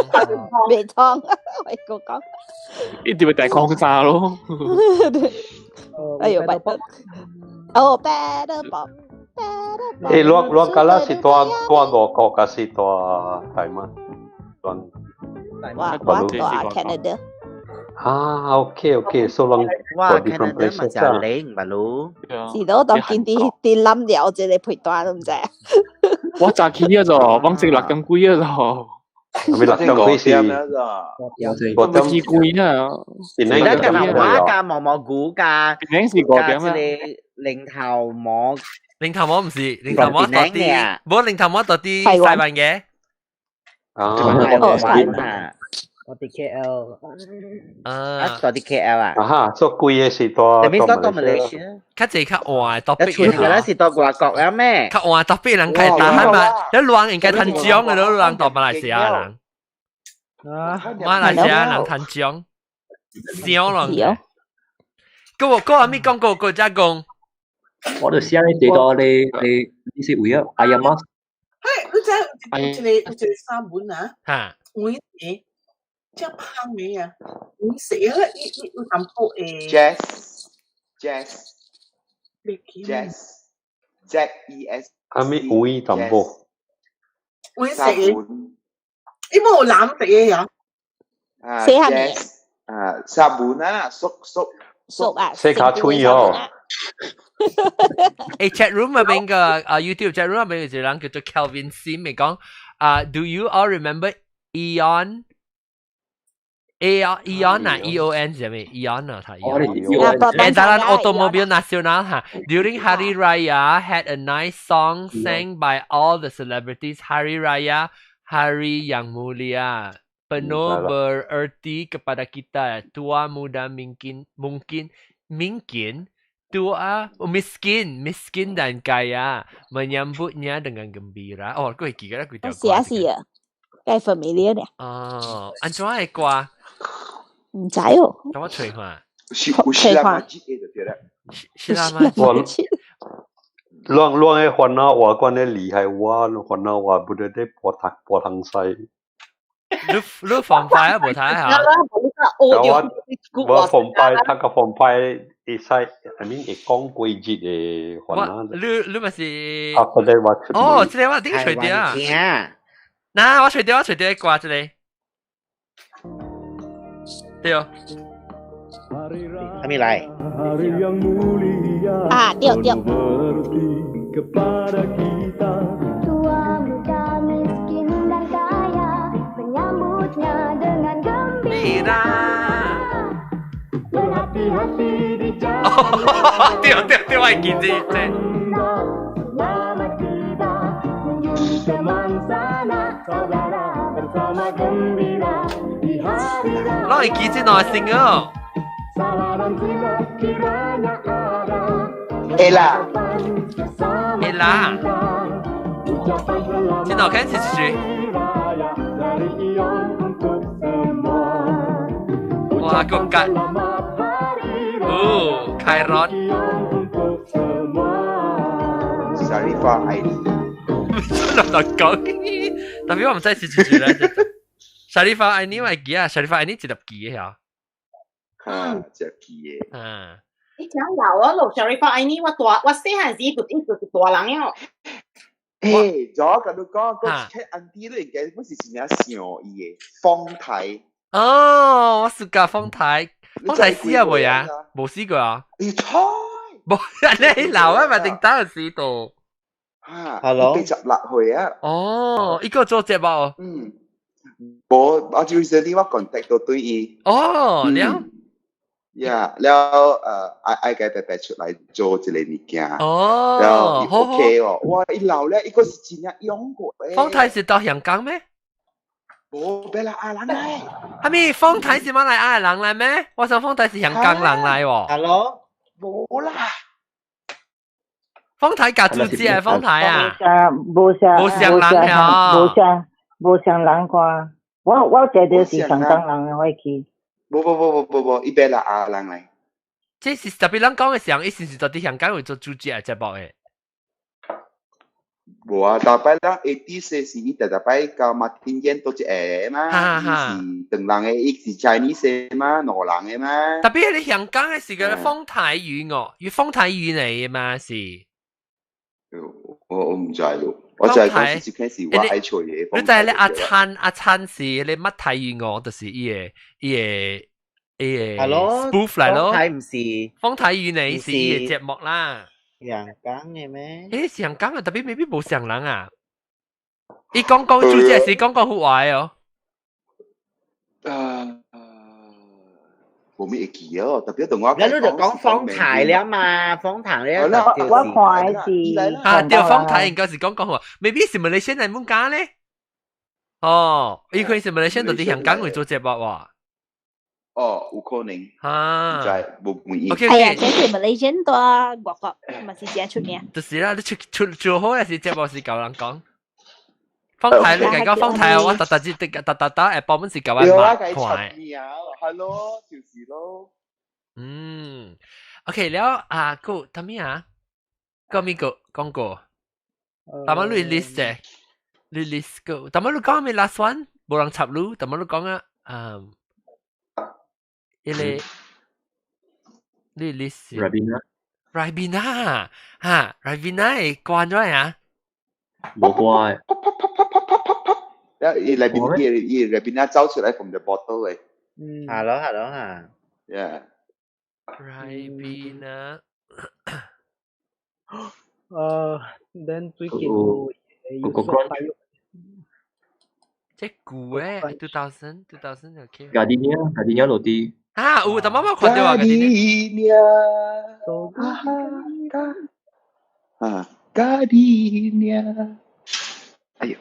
袂通，喂，我講。一定會大空炸咯。哎呦，拜託。哦，better pop。誒，我敢若是住外國，還是住台灣？我住 Canada。啊，OK OK，所以攏哇 different ，Canada 嘛 places 真冷，嘛咯。是咯，當見啲啲冧了這個皮單都唔知。我早起啊，就往成六點幾啊，就。咪六點幾是？我點幾啊？而家近來我加毛毛菇加，頂是5點啊。零頭毛。零頭毛唔是，零頭毛到啲，冇零頭毛到啲西灣嘅。啊，哦，我哋 KL。啊，到啲 KL 啊。啊哈，所以貴嘅是到。特別到馬來西亞。較濟較換特別。一出嚟是到外國啊咩？較換特別人開打漢嘛，你亂應該趁獎嘅咯，人到馬來西亞人。啊，馬來西亞人趁獎，少人。嗰個嗰個咪講過國家講。我就寫你最多你你你是為咗哎呀媽。係，你知有一個有一個三文啊，嚇，有一個只香的啊，有食啊，伊伊有淡薄的。 Jazz Jazz Jazz Z E S。阿咪有伊淡薄。有食的，伊無藍色的呀。啊寫下名。啊，沙本啊，縮縮縮啊。洗卡吹哦。誒，chat room 入邊個啊 YouTube chat room 入邊有一個人叫做 Kelvin Sim，咪講啊，Do you all remember Eon？ A Eon 啊，E O N 是咩？Eon 啊，他 Eon。Edaran Automobil Nasional 哈。During Hari Raya had a nice song sang by all the celebrities. Hari Raya, Hari Yang Mulia. Penuh bererti kepada kita. Tua muda mungkin mungkin mungkin tua miskin miskin dan kaya menyambutnya dengan gembira. 哦，佢記得佢條歌。是啊是啊，梗係 familiar 嘅。哦，按怎嘅歌？唔知哦。等我揣看。是有是啦嘛？是啦嘛？我亂亂的煩惱話關的厲害，我煩惱話不得得撥頭撥頭西。你你防快啊？無睇下。我我防快，他個防快會使，I mean 會講季節的煩惱。你你咪是？啊，不對，我哦，這個我頂隨掉啊。嗱，我隨掉，我隨掉掛這個。對哦。係咪嚟？啊，對對。 Tua muda miskin dan kaya menyambutnya dengan gembira. Berhati-hati di jalan. 對對對，我會記這這。 Selamat tiba kunjungi teman sana saudara bersama gembira di hari raya. 我會記這兩個 single。 Salam jiwa kiranya ada. Ella. Ella. 這兩看是誰？哇，個吉！哦，凱羅。 Sharifah Aini。落落講，特別我唔知是是咧。Sharifah Aini 我會記啊，Sharifah Aini 一粒記嘅嚇。哈，一記嘅。啊。你講老啊，老 Sharifah 愛你，我大我細漢時就一就是大人了。誒，咗甲你講，個 chat auntie 你應該本是真正像伊的風台。哦，我是甲風台，風台死啊未啊？無死過啊？你錯，無，你老啊嘛，定當時到。嚇，Hello，86歲啊。哦，伊個做節目。嗯，無，我 recently 我 contact 到對伊。哦，了。呀，了愛愛個白白出來做一個物件。哦，了 OK 哦，哇！伊老咧，伊個是真正勇過。風台是到香港咩？無，別啦，阿人來。係咪風台是馬來亞人來咩？我想風台是香港人來喎。 Hello，無啦。風台甲主持係風台啊？無啥，無像人啊，無像無像人看。我覺得是香港人會去。無無無無無無，伊別啦阿人來。這是特別人講嘅時候，伊是是到佇香港會做主持嘅節目嘅。無啊，逐擺咱 80 是伊逐逐擺甲馬丁煙都一個嘛，伊是唐人的，伊是 Chinese 的嘛，兩人的嘛。特別你香港嘅是個風台語哦，與風台語嚟嘅嘛是。我毋知咯，我就係講是開始我愛吹嘅。你知咧阿燦阿燦是你乜台語哦，就是伊個伊個伊個 spoof 嚟咯。風台毋是風台語嚟是伊個節目啦。香港嘅咩？誒，香港啊，特別未必無上人啊。伊講講主持是講講好話哦。啊，無咩會記哦，特別同我。你就講風台了嘛，風台了。我看的是。啊，對，風台應該是講講話，未必是馬來西亞人講咧。哦，伊可能是馬來西亞到佇香港會做節目喎。哦，有可能。啊。唔知，無滿意。 OK 哎呀，這是馬來西亞在外國，嘛是真出名。就是啦，你出出做好也是節目是舊人講。風台你講風台啊，我特特節特特特特誒，報本是舊人嘛看的。係咯，就是咯。嗯，OK 了啊，個啥物啊？個咪個講過，但係你 list 嘅，你 list 個，但係你講咩 last one？無人插你，但係你講啊，啊，一個你 list。 Ribena。 Ribena，哈，Ribena 會關咗啊？無關。伊內邊伊伊 Ribena 走出來 from the bottle 嘅。嗯。係咯係咯嚇。 Yeah。 Ribena。 Then 最近有有說大約。這舊嘅，2000 2000 OK。 Gardenia Gardenia roti。啊，有，但媽媽看到啊，Gardenia。啊，Gardenia。哎呦。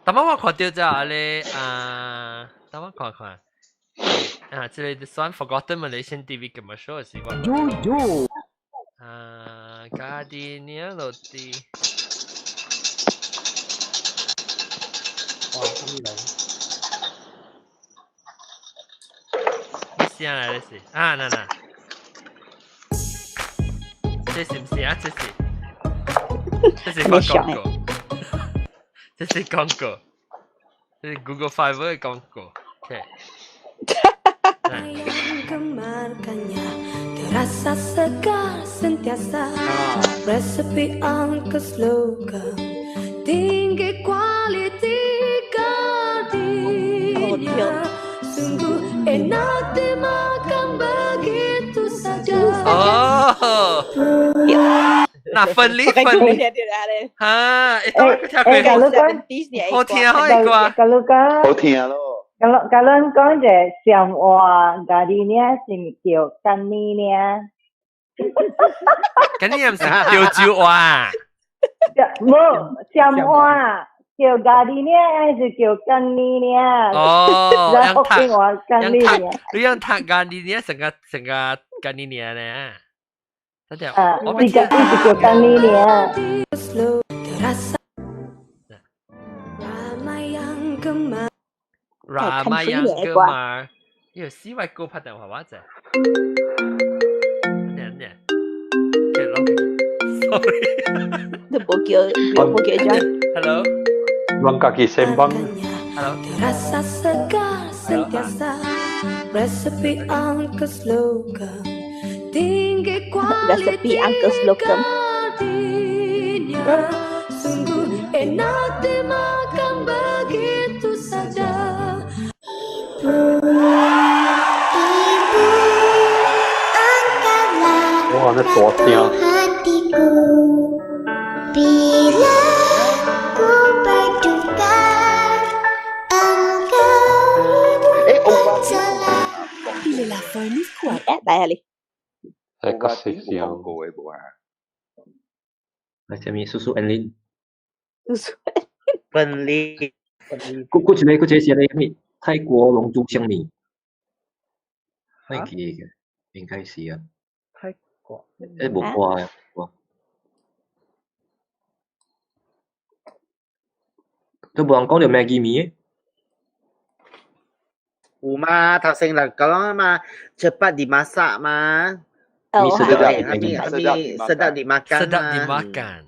但媽媽看到就咧啊，等我看看。啊，這個算 Forgotten Malaysian TV commercial 是我。啊，Gardenia roti。哇，什麼來？聲來的是啊，嗱嗱，這是唔是啊？這是，這是廣告，這是廣告，這是 Google Fiber 的廣告。OK。 Terasa segar sentiasa Resepi angka slogan Tinggi kualiti Gardenia Sungguh enak dimakan begitu saja. 哦，那分離分離，哈，欸，聽過，好聽好歌，假如講，好聽咯。假如假如講者上話，家己呢是叫干你呢？干你毋是潮州話？無上話叫家己呢，還是叫干你呢？哦，然後福建話干你呢？你用讀干你呢？成個成個干你呢呢？啊，是叫是叫干你呢？ Ramai yang gemar。呢個死外國拍電話我啫。咩咩？Sorry。你無叫，無叫咗。 Hello。阮家己先幫。 Hello。 Terasa segar sentiasa Resepi angka slogan Tinggi Recipe Uncle Slocum. Kualitinya sungguh enak dimakan begitu saja. 哇，那大聲！ Hatiku bila ku berduka, engkau hidup selalu. 誒，來啊你。係個食相。過嘅無啊？係啥物？叔叔 and 林。叔叔。分離。閣一個是啥物？泰國龍珠香米。我記嘅，應該是啊。泰國。誒，無看啊，無。都無人講著 Maggi 麵嘅。有嘛？頭先就講啊嘛，cepat dimasak 嘛。哦， sedap 係咪 sedap dimakan Sedap dimakan。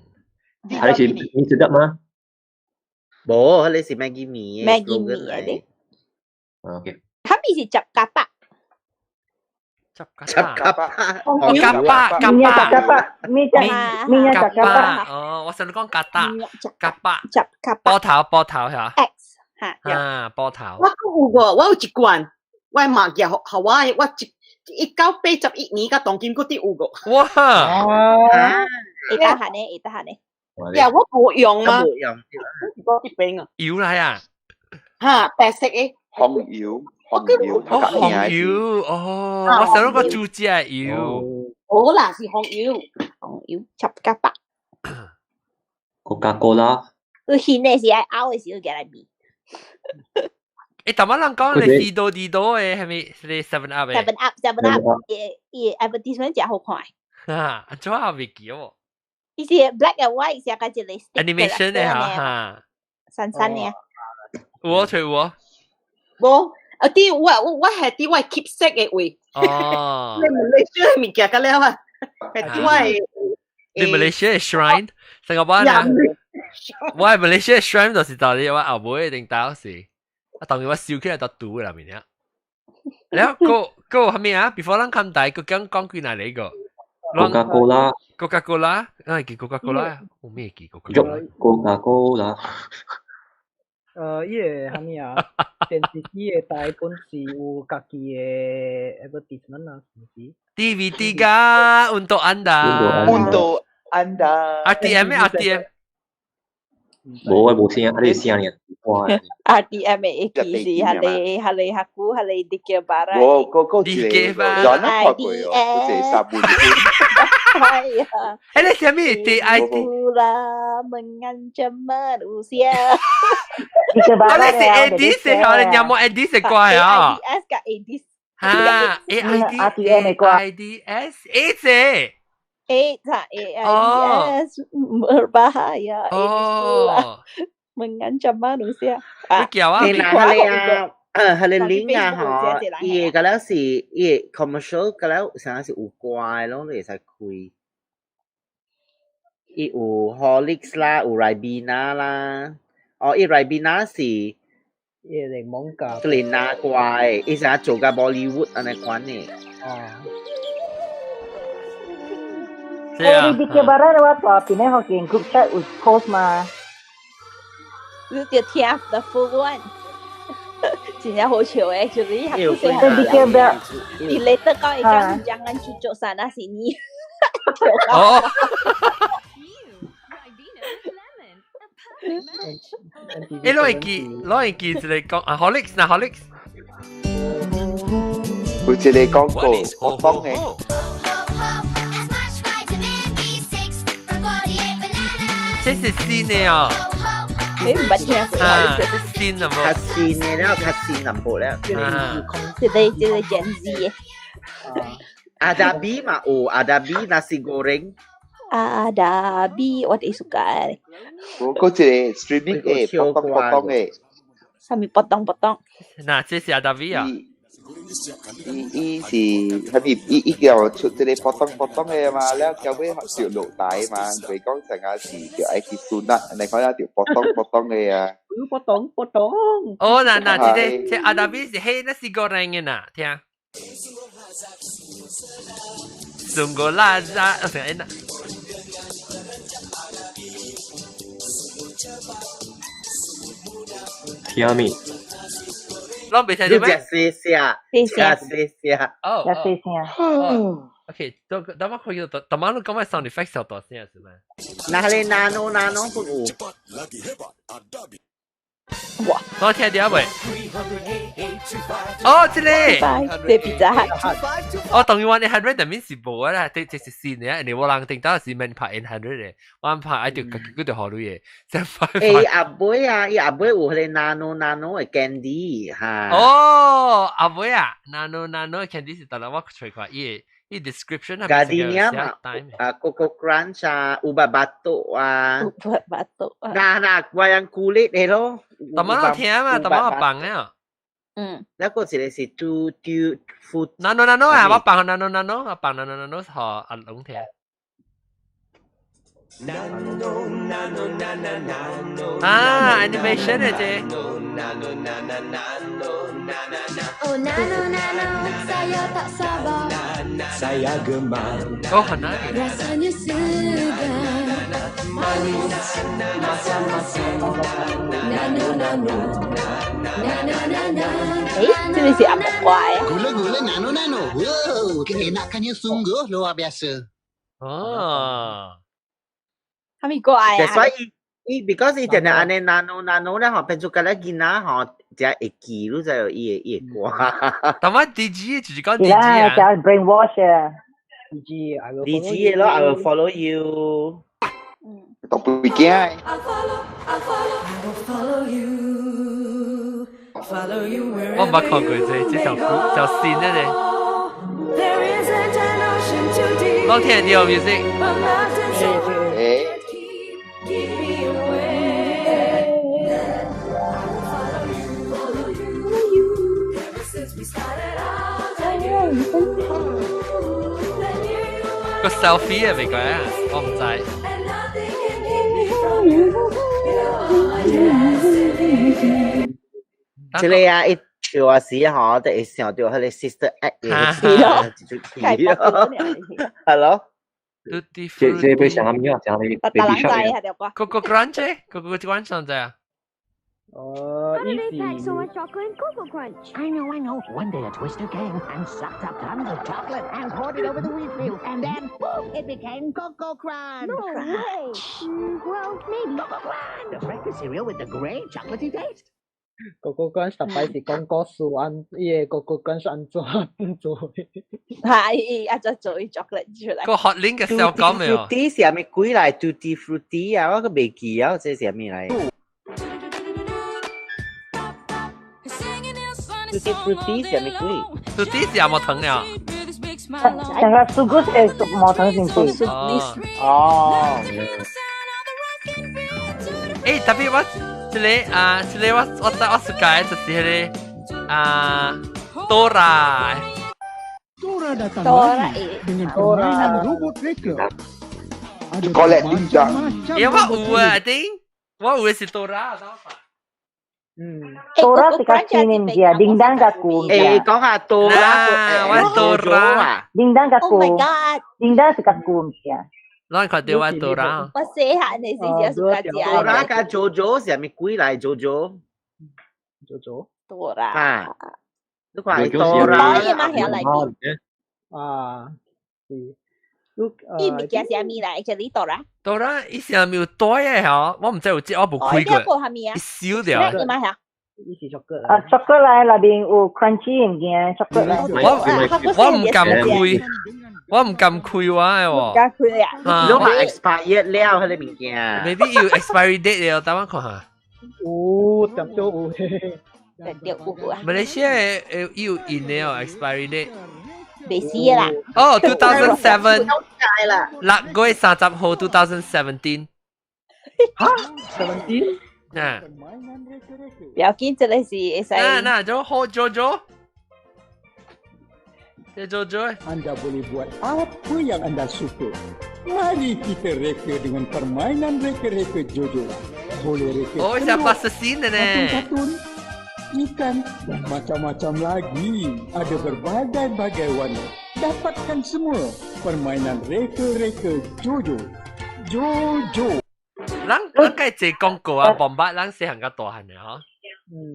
還是 mi sedap 嗎？無，彼是 Maggi 麵嘅 Maggi slogan 麵嚟。 OK。他咪是雜夾巴。雜夾巴。哦，夾巴，夾巴，夾巴，咩隻咩隻夾巴？哦，我想講夾打，夾巴，雜夾巴。波頭，波頭係 X 嚇。啊，波頭。我有個，我有一罐，我嘛寄予我的，我1981年到當今閣佇有個。哇！會得閒呢，會得閒呢。呀，我無用嘛。無用。我這邊啊。油來啊！哈，白色的。紅油，紅油，哦，紅油，哦，我想講豬隻油。哦啦，是紅油，紅油雜夾巴。 Coca Cola。有現的是愛拗的時候寄來味。誒，頭先人講你士多地多的，係咪是 Seven Up 的？Seven Up，Seven Up，伊 advertisement 誠好看。哈，怎啊未記哦？伊是 black and white，寫個一個 animation 的哈，散散的。有揣有。無，啊啲我係佇我 keep 色的位。哦。你馬來西亞物件個了啊，係佇我的。你馬來西亞 shrine，新加坡啊？我係馬來西亞 shrine 就是到底我後尾一定到時。啊，當然我燒起來就賭啦，面啊。然後個個係咩啊？before 咱看大個講講幾哪嚟個？Coca Cola。 Coca Cola，啊，記 Coca Cola，我咩記 Coca Cola？Coca Cola。伊個啥物啊？電視機的台本是有家己的 advertisement 啊，是毋是？TV 3 untuk anda。 Untuk anda。 RTM 咩 RTM？無啊，無聲，啊你聲爾。 RTM 的其實係你係你客戶係你 dikir barat。無，嗰個一個，有那看過哦，一個三本。係啊。誒，你啥物 D I D？ Pula mengancam manusia。啊，你是 A D 是係你有冇 A D 是怪啊？A I D S 加 A D。哈，A I D A D A I D S A 字。 A tak A I D S berbahaya. Oh. Mengancam manusia. 你叫啊？你嗱，係啊，係你拎啊，嗬，伊個了是伊個 commercial 個了，成是有歌咯，你會使開。伊有 Horlicks 啦，有 Ribena 啦，哦，伊 Ribena 是伊個檸檬咖。個拿歌的，伊成做甲 Bollywood 按呢款的。哦。欸，你 dikir barat 我大邊咧福建 group chat 有 post 嘛？你就聽 the full one，真正好笑誒，就是伊學古細漢。dikir barat，伊來得講伊講jangan cucuk sana sini。哦。欸，攞會記，攞會記一個講啊，Horlicks 嗱 Horlicks。有一個廣告，我講的。這是新的哦。你毋捌聽過？啊，新的無？較新的了，較新淡薄了。這個 Gen Z 的。 Adabi 嘛有，Adabi nasi goreng。 Adabi 我最 suka。我嗰一個 streaming 的，撲通撲通的。啥物撲通撲通？嗱，這是 Adabi 啊。伊伊是係咪伊伊叫出這個撲通撲通的嘛？了後尾就落台嘛，佢講成日是就愛去sunat，你看下就撲通撲通的啊。撲通撲通。哦，嗱嗱，這個這 Adabi 是嘿，那是個人的呐，聽。Sungguh lazat，我成日嗱。聽咩？攏未聽到咩？食細聲，食細聲。哦，食細聲。 OK，等等我可以，等等我講咩 sound effect 小大聲是咩？那你 nano nano 不有？哇！我聽到未？哦，這個。這比較。我當然 100 但面是無啦，這這是新的，你我人頂到是免拍 100 的，我拍愛就家己就好類的，先拍。欸，阿妹啊，伊阿妹有迄個 nano nano 的 candy 哈。哦，阿妹啊，nano nano candy 是當然我揣看伊伊 description 啊。 Gardenia 嘛，啊 Coco Crunch 啊，ubat batuk 啊。 Ubat batuk 啊。嗱嗱，wayang kulit 的咯。大媽聽嘛，大媽放啊。嗯。那個一個是嘟嘟 food。 Nano nano 啊，我放 nano nano，我放 nano nano 予阿龍聽。啊，animation 的這。 Oh nano nano, saya tak sabar. Saya gemar. Oh, menarik. Rasanya segar. Manis masam-masam. Nano nano, nano nano. 誒，這個是阿木怪啊。 Gula-gula nano nano. Wow, keenakannya sungguh luar biasa. 哦。係咪怪啊？所以伊 because 伊定定按呢 nano nano 咧，吼，變做甲咱囡仔吼，才會記，你知無？伊會伊會歌。但我 DG 就是講是 DG 啦，啊。叫 brainwash 啊。 DG I will DG 的咯，I will follow you。讀背景。我唔捌看過這這首歌，條線的咧。攏聽到 music。誒。個 selfie 係咪鬼啊？我唔知。這個啊，伊笑啊時吼，就會想到彼個 Sister Act 的一出戲咯。係咯。這這被想咩啊？想你 Baby Shark 啊，條歌。 Coco Crunch，Coco Crunch 上在啊。哦 They pack so much chocolate in Cocoa Crunch. I know, I know. One day a twister came and sucked up tons of chocolate and poured it over the wheat field. And then, boom, it became Cocoa Crunch. No way. Well, maybe. Cocoa Crunch! The breakfast cereal with the great chocolatey taste. Coco Crunch 特擺是講故事按伊個 Coco Crunch 按怎做？係，伊按怎做伊 chocolate 出來。個 hot link 嘅小講沒有？ Tutti 是啥物鬼來？Tutti Frutti 啊，我閣袂記啊，這是啥物來？Tutti Frutti 是啥物鬼？Tutti 是有冇糖了？成個蘇古係毛糖先是。哦。誒，特別我這個啊，這個我我我世界就是彼個啊，Dora。 Dora datang Dora, lagi eh. dengan Dora. permainan robot reka. Ada Collect lincah. bermacam-macam 欸，我 robot 有啊，I think 我有的是 Dora，等我看。嗯。 Dora 是較新的，毋是啊？叮當較舊。欸，講下 Dora，我 Dora 啊。叮當較 Oh my 舊， god！叮當是較舊，毋是啊？咱看到我 Dora。我細漢的時陣暑假食 Dora 佮 JoJo 是啥物鬼來？JoJo。 JoJo。 Dora。啊。你看 Dora 伊嘛遐內面。啊，是。伊物件是啥物來？叫你 Dora。 Dora 伊是咪有袋的吼？我毋知有這，我無開過。過啥物啊？伊燒掉。你嘛遐？伊是 chocolate 啊，chocolate 內面有 crunchy 物件，chocolate。我我毋敢開，我毋敢開我的喎。敢開啊！你嘛 expired 了，彼個物件。 Maybe 有 expiry date 了，等我看下。有，點都有。對有啊。馬來西亞的有印的哦，expiry date。未死啦。哦，2007。6月30號，2017。哈？17？啊。不要緊，這個是會使。嗱嗱，就好 Jojo。這 Jojo。 Anda boleh buat apa yang anda suka. Mari kita reka dengan permainan reka-reka Jojo. Boleh reka Oh, telur, siapa sesin ni? kartun-kartun, ikan dan macam-macam lagi. Ada berbagai-bagai warna. Dapatkan semua. Permainan reka-reka Jojo. Jojo. 咱咱該做廣告啊，傍百咱細漢較大漢的嗬。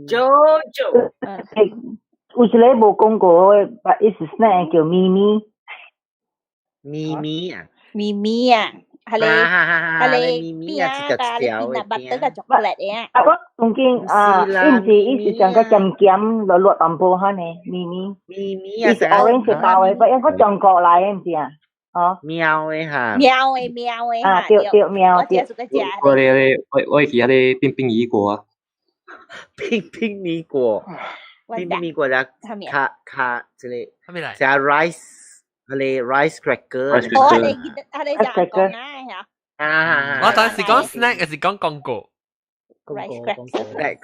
Jojo。有一個無廣告的，伊是 snack 叫咪咪。咪咪啊。咪咪啊，係你係你咪咪啊，一條一條的餅啊，巧克力的啊。啊，我曾經啊，伊毋是伊是上個鹹鹹落落淡薄哈呢，咪咪。咪咪啊，伊是 orange 包的，不過我中國來的，毋是啊？哦。貓的哈。貓的貓的。啊，對對貓對。我咧我我會記彼个冰冰雨果啊。冰冰米果，冰冰米果啦，卡卡這個，食 rice，彼个 rice cracker。哦，你啊你就講啊，啊！我當時講 snack 還是講廣告？rice cracker。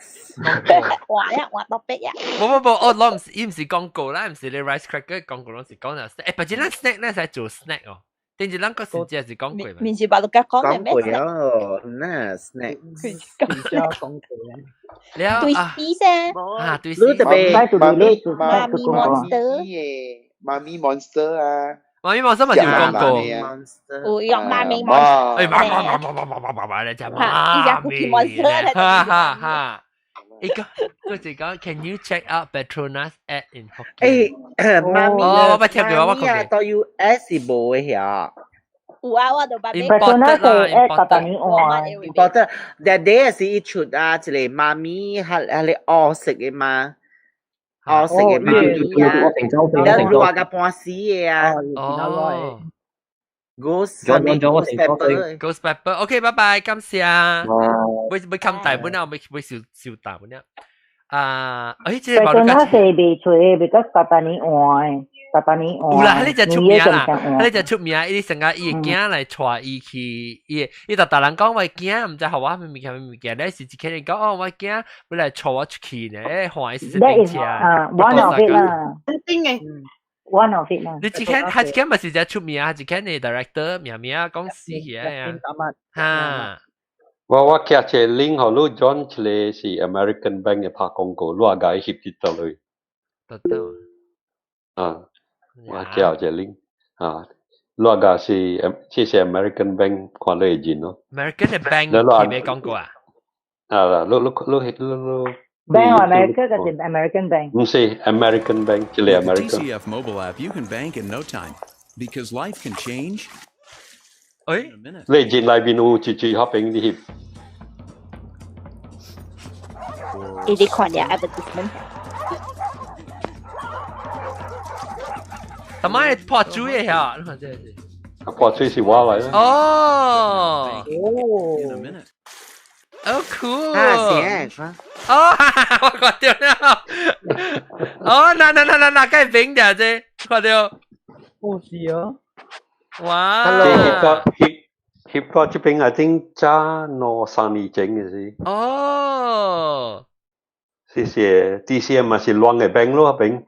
哇呀，哇特別呀！無無無，我攞毋是，伊毋是廣告啦，毋是你 rice cracker 廣告，攏是講啊。欸，不是咱 snack 咱使做 snack 哦。定是咱個實際是講過嘛？面是白鹿甲講嘅咩？講過哦，那 snack。講過了對死先。啊，對死。你特別媽咪 monster。媽咪 monster 啊！媽咪 monster 咪就廣告。有用媽咪 monster。哎，媽媽媽媽媽媽媽媽嚟就媽咪。哈哈哈！一個個就講，Can you check out Petronas ad in Hokkien？欸，媽咪，哦，我捌聽過，我講過。到 US 是無的遐。有啊，我都捌。 Petronas 係 ad 逐逐年換。 Imported，但係是伊出啊，一個媽咪係係個黑色的嘛，黑色的媽咪啊，了熱甲半死的啊。哦。 Ghost Ghost Pepper Ghost Pepper，OK，拜拜，感謝。會會冚大本啊，會會少少大本啊。啊，誒，這個 Petronas 係未出的，未得逐逐年換，逐逐年換。有啦，彼隻出名啦，彼隻出名，伊成日伊的囝來帶伊去，伊伊逐逐人講我囝毋知予我啥物件啥物件，咧是一個人講哦，我囝欲來帶我出去呢，看伊是電車。啊，one of it 啦。真的。 One of it 啦。你這間他這間嘛是隻出名，這間的 director 名名講死起來啊。哈。我我寄一個 link 予你 John，一個是 American Bank 的拍廣告，你也共伊翕佇倒落。得得。啊，我寄一個 link 啊，你也共是，這是 American Bank，看你會認咯。 American 的 bank 翕的廣告啊？啊，你你你你你。 Bank of America 還是 American Bank？毋是 American Bank，這個 With the American。 TCF mobile app, you can bank in no time because life can change. 誒，你認內面有一隻彼邊你翕。伊咧看了 advertisement。他媽的破水的遐，你看這是。破水是我來啦。哦。哦，cool！啊，是哦，我看到了。哦，那那那那那，該平掉這，看到。哦，是哦。哇！翕到翕翕到這邊，I think 早兩三年前的是。哦。謝謝，TCM 嘛是亂的 bank 咯，彼邊。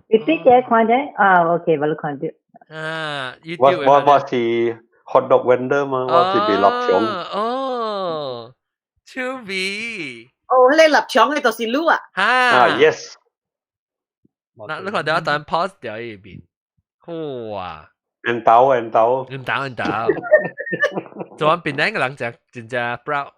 你邊個看者？啊，OK，我都看到。啊，我我我是 hot dog vendor 嘛，我是賣臘腸。哦，趣味。哦，彼個臘腸的就是你啊。哈。啊，yes。那你看到我等 pause 掉一邊。哇！緣投緣投。緣投緣投。做完檳榔个人真真正 proud。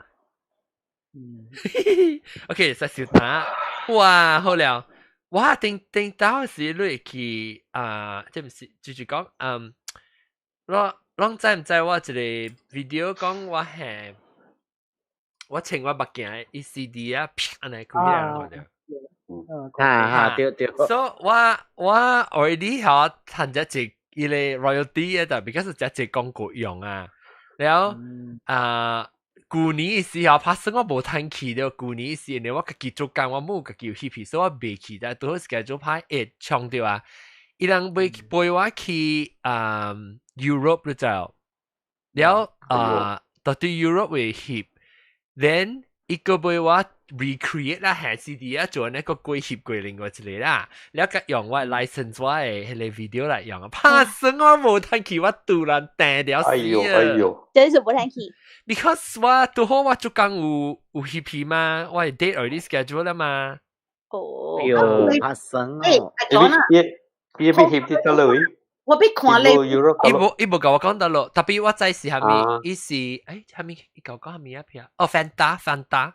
OK，實小打。哇，好了。哇，頂頂到時你會去啊，這毋是就是講，嗯，我攏知毋知我一個 video 講我係我穿我目鏡的 CD 啊，啪按呢開起來看著。哈哈，對對。 So 我我 already 吼趁這一伊個 royalty 的，但 because 這一廣告用啊，了啊。舊年時候拍算我無趁去著，舊年時因為我家己做工，我無家己有翕去，所以我袂去。但拄好 schedule 歹會衝著啊！伊人欲飛我去啊 Europe 你知無？了啊，到對 Europe 會翕，then 伊閣飛我 recreate 啦，下 CD 啊，做那個過翕過另外一個啦，了閣用我 license 我的彼個 video 來用啊，拍算我無趁去，我突然訂了死哎呦哎呦！真是無趁去。 Because 我拄好我做工有有翕去嘛，我的 date already schedule 啦嘛。哦。哎呦，拍算哦！伊伊欲翕佇佗落位？我欲看咧。伊無共我講佗落，tapi 我知是啥物，伊是啥物？伊共我講啥物啊？片哦，Fanta Fanta。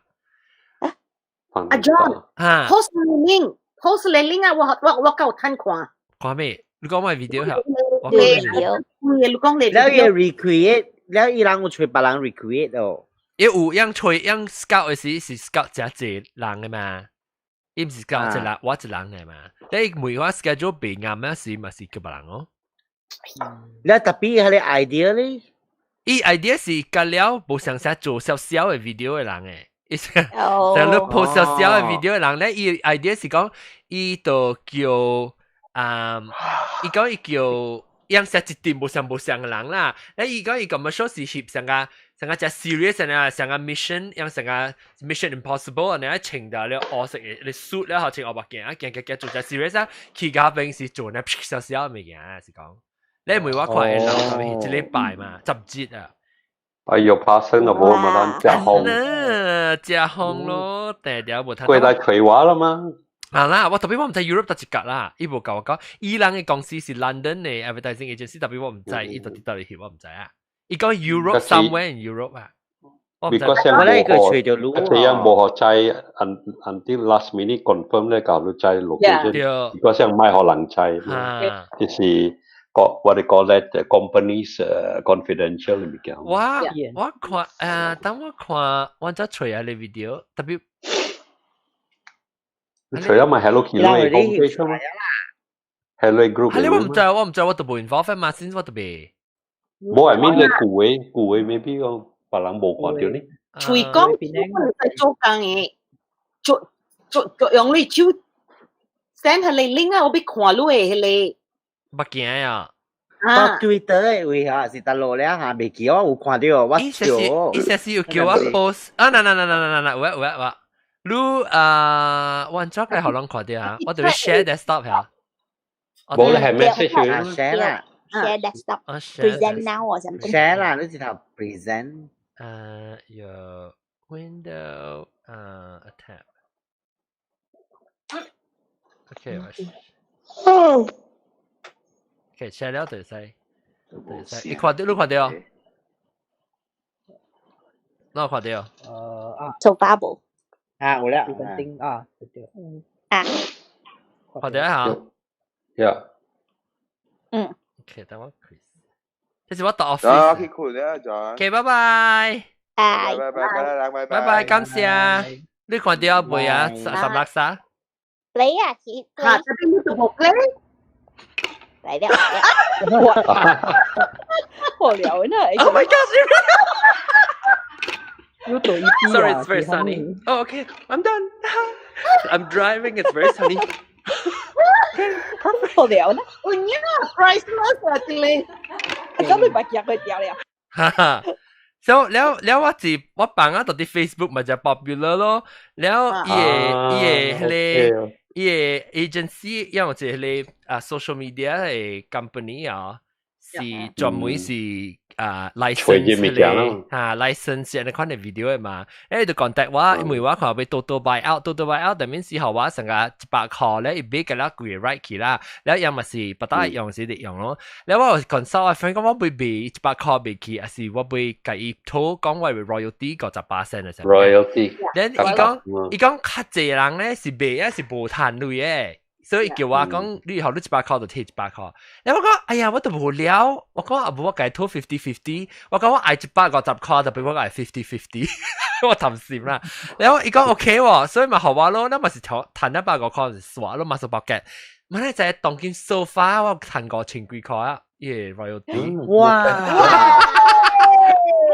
阿 John，哈，post link，post link 啊，我夠趁看。看咩？你講我 video 嚇？我講 video。你講你。了伊 recreate，了伊人有揣別人 recreate 哦。伊有樣揣樣 scout 的時是 scout 誠濟人的嘛，伊毋是 scout 一人，我一人的嘛。你每我 schedule 袂啱咩時，嘛是叫別人哦。了 tapi 彼个 idea 咧？伊 idea 是甲了無想啥做小小的 video 的人誒，伊是就你 post 小小的 video 的人咧，伊 idea 是講伊就叫啊，伊講伊叫樣寫一點無相無相的人啦。咧伊講伊 commercial 是翕成個成個只 serious 啊，成個 mission，樣成個 Mission Impossible 啊，你穿到了黑色的你 suit 了後穿烏目鏡啊，行行行做只 serious 啊，其他邊是做那小小物件是講。你問我看會人係一禮拜嘛，10日啊。哎呦，拍生就無嘛，咱食風。食風咯，定定無趁。過來揣我啦嘛。啊啦，我 tapi 我毋知 Europe 佗一角啦，伊無共我講，伊人的公司是 London 的 advertising agency，tapi 我毋知，伊到底佗裡翕我毋知啊。伊講 Europe somewhere in Europe 啊。我咧個揣著路，這樣無予知，until last minute confirm 咧，搞到知 location。如果想莫予人知，就是個我哋講咧，companies confidential 嘅物件。我看等我看，我才揣下你 video，tapi 除咗咪 Hello Kitty 嘅 homepage 嗎？Hello Group。係你我毋知，我毋知，我都無 involve 嘛，先我都未。無係面你舊嘅舊嘅，maybe 講別人無看到呢。隨講我唔使做工嘅，做做做用你手 send 彼個 link 啊，我欲看你的彼個。目鏡啊！到 Twitter 的位嚇是佗落了嚇，袂記我有看到我笑。伊說是有叫我 post 啊！嗱嗱嗱嗱嗱嗱，有啊有啊有啊！你啊，我怎個予人看到啊？我就 share desktop 嚇。無咧係 message share 啦，share desktop，present now or something。 share 啦，你直頭 present。有 window，a tab。OK，我。OK，share 了就使，就使。你看到，你看到？哪看到？啊。做發無？啊，有了。 presenting 啊，對。啊。看到嚇？ Yeah。嗯。 OK，等我 Chris。這是我到 office。啊，去困啦，就。 OK，拜拜。拜拜拜拜拜拜拜，感謝。你看到未啊？十六沙。 play 啊，去。嚇，這邊你都無 play。來了。好聊呢。 Oh my God! 有對 Sorry, it's very sunny. Oh, okay, I'm done. I'm driving. It's very sunny. Okay, perfect. 好聊呢。有影 priceless 啊，這個。咁你把夾佢掉了。哈哈。所以了了我是我放啊到啲 Facebook 咪就 popular 咯。了伊个伊个彼个伊个 agency，因為一個啊 social media 的 company 啊，是專門是啊 license 咧嚇 license 按呢款的 video 的嘛，伊就 contact 我，因為我看欲 total buy out，total buy out 但面是予我成個100箍咧，伊買共了規個 right 去啦，了伊嘛是別搭用時就用咯，了我有 consult 我 friend 講我欲賣100箍賣去，還是我欲共伊討講我 royalty 50% 的啥物 royalty。 then 伊講較濟人咧是賣啊是無趁鐳的。所以叫我講，你予你100箍就提100箍。然後我講，哎呀，我都無了。我講啊，無我共伊討 50-50。我講我愛150箍，tapi 我愛 50-50。我貪心啦。然後伊講 OK 喎，所以嘛予我咯。咱嘛是趁150箍就煞咯，嘛是 pocket。嘛你知當今 so far 我趁5000幾箍啊，伊個 royalty。哇！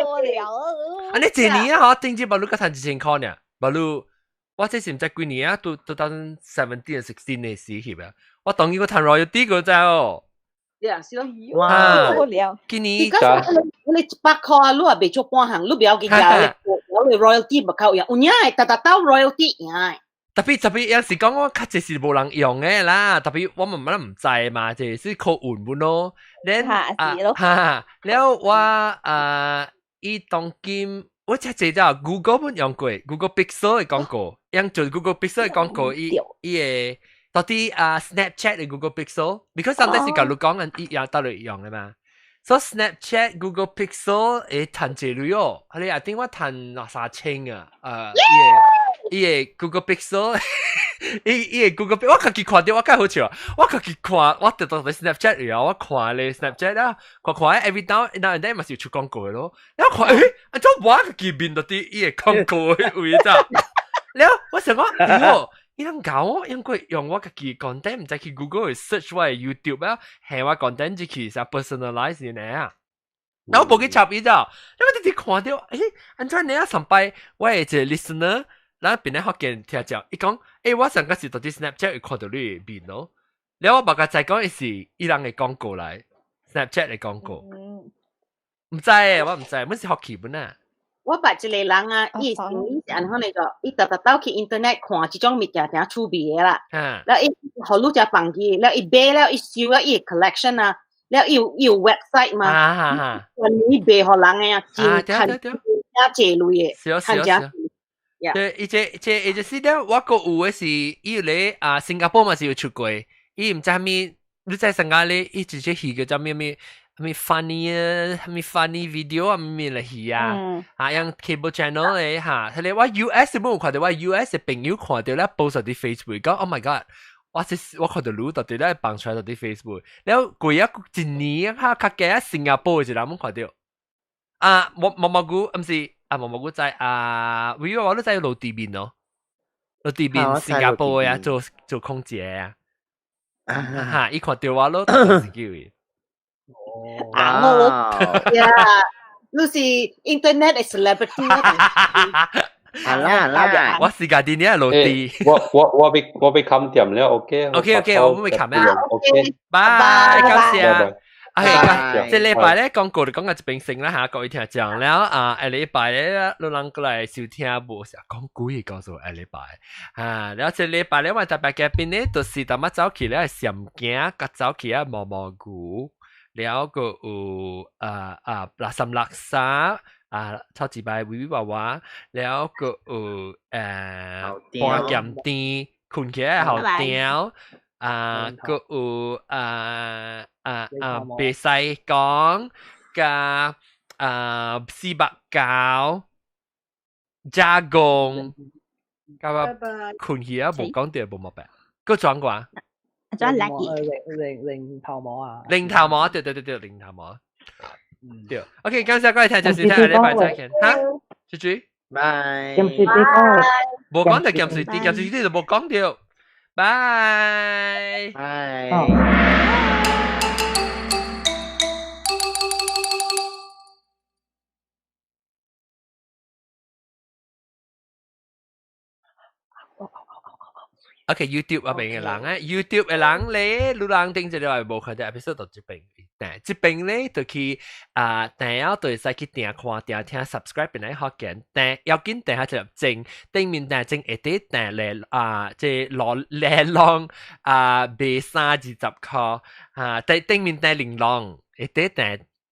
無聊。啊，你一年啊，嗬，頂止無你閣趁1000箍呢，無你。我這是毋知幾年啊，2017 16 的時翕啊，我當然我趁 royalty 個知哦。呀，是咯。哇！無聊。今年你100箍啊，你也袂做半項，你不要緊呀，我你 royalty 無夠用，有影會逐逐兜 royalty 贏。 tapi 有時講我較濟是無人用的啦，tapi 我慢慢毋知嘛，就是靠運本咯。then 啊，哈，了我啊，伊當今。我這這只 Google 本用過 Google Pixel 的廣告，用做 Google Pixel 的廣告，伊伊個到底啊 Snapchat 嘅 Google Pixel，because sometimes 是假如講緊一樣到嚟用嘅嘛。所以 Snapchat、Google Pixel 會趁這類哦，你啊頂我趁兩三千啊，伊個 Google Pixel，伊個 Google，我家己看到我較好笑，我家己看，我直到 Snapchat 了，我看咧 Snapchat 啊，看看 every now and then 嘛是有出廣告的咯，然後看誒，啊怎我家己面到底伊個廣告的位咋？了我想講，哎喲，伊人教我，因為用我家己 content，毋知去 Google 去 search 我的 YouTube 啊，係我 content 就去啥 personalize 呢啊。然後無去插伊咋，因為直直看到，誒，按怎你啊上擺我的一個 listener，咱邊咧福建聽者，伊講，誒，我上個是到啲 Snapchat 會看到你的面咯，了我目甲知講伊是伊人的廣告來，Snapchat 的廣告，毋知誒，我毋知，阮是福氣本啊。我捌一個人啊，伊是伊是按怎來個，伊逐逐走去 internet 看這種物件，誠趣味的啦。了伊予你食放去，了伊買了伊收了伊的 collection 啊，了伊有 website 嘛，專門賣予人的啊，真趁真濟類的，趁誠濟。對，伊這這伊這是咧，我閣有的是伊咧啊，新加坡嘛是有出過，伊毋知啥物，你在新加坡伊直接戲叫做咩咩？咩 funny 啊，咩 funny video 啊，咩嚟戲啊，啊，用 cable channel 咧嚇，佢哋我 US 冇看到，我 US 嘅朋友看到咧 post 佇 Facebook 講，Oh my god！我是我看到你到底咧放出來佇 Facebook，了過一一年啊，較較加新加坡嘅一人冇看到，啊，毛毛毛菇，毋是啊，毛毛菇在啊，為我都在落地面咯，落地面新加坡啊，做做空姐啊，哈，伊看到我咯，就是叫伊。啊我呀，你是 internet 的 celebrity。好啦好啦，我是家己呢落地。我被冚掂了，OK。 OK OK，我唔會冚啊。 OK，拜，感謝。啊，這禮拜咧講過就講到這邊先啦嚇，各位聽眾了啊，下禮拜咧，老人過來收聽無是講鬼告訴下禮拜啊，了這禮拜咧我特別嘉賓咧，就是淡仔走去咧禪行，佮走去啊毛毛菇。了個有啊啊垃圾垃圾啊，超一擺微微娃娃，了個有半鹹甜，困起來好甜啊，個有啊啊啊白西講加啊四百九加工，加個困起來無講到無毛病，閣轉過。轉 lucky 零零頭毛啊！零頭毛，對對對對，零頭毛。對，OK，感謝各位聽眾收聽，下禮拜再見。哈，豬豬，拜。鹹水豬講，無講到鹹水豬，鹹水豬就無講到。拜。拜。 OK，YouTube 嗰邊嘅人咧，YouTube 嘅人咧，你人頂一個無看到 episode 到這邊，但這邊咧就去啊，訂了就會使去訂看訂聽 subscribe 邊來學見，訂要緊訂下一粒鐘，頂面訂鐘會得訂嚟啊，這羅來浪啊，賣三二十箍啊，頂頂面訂玲瓏會得訂。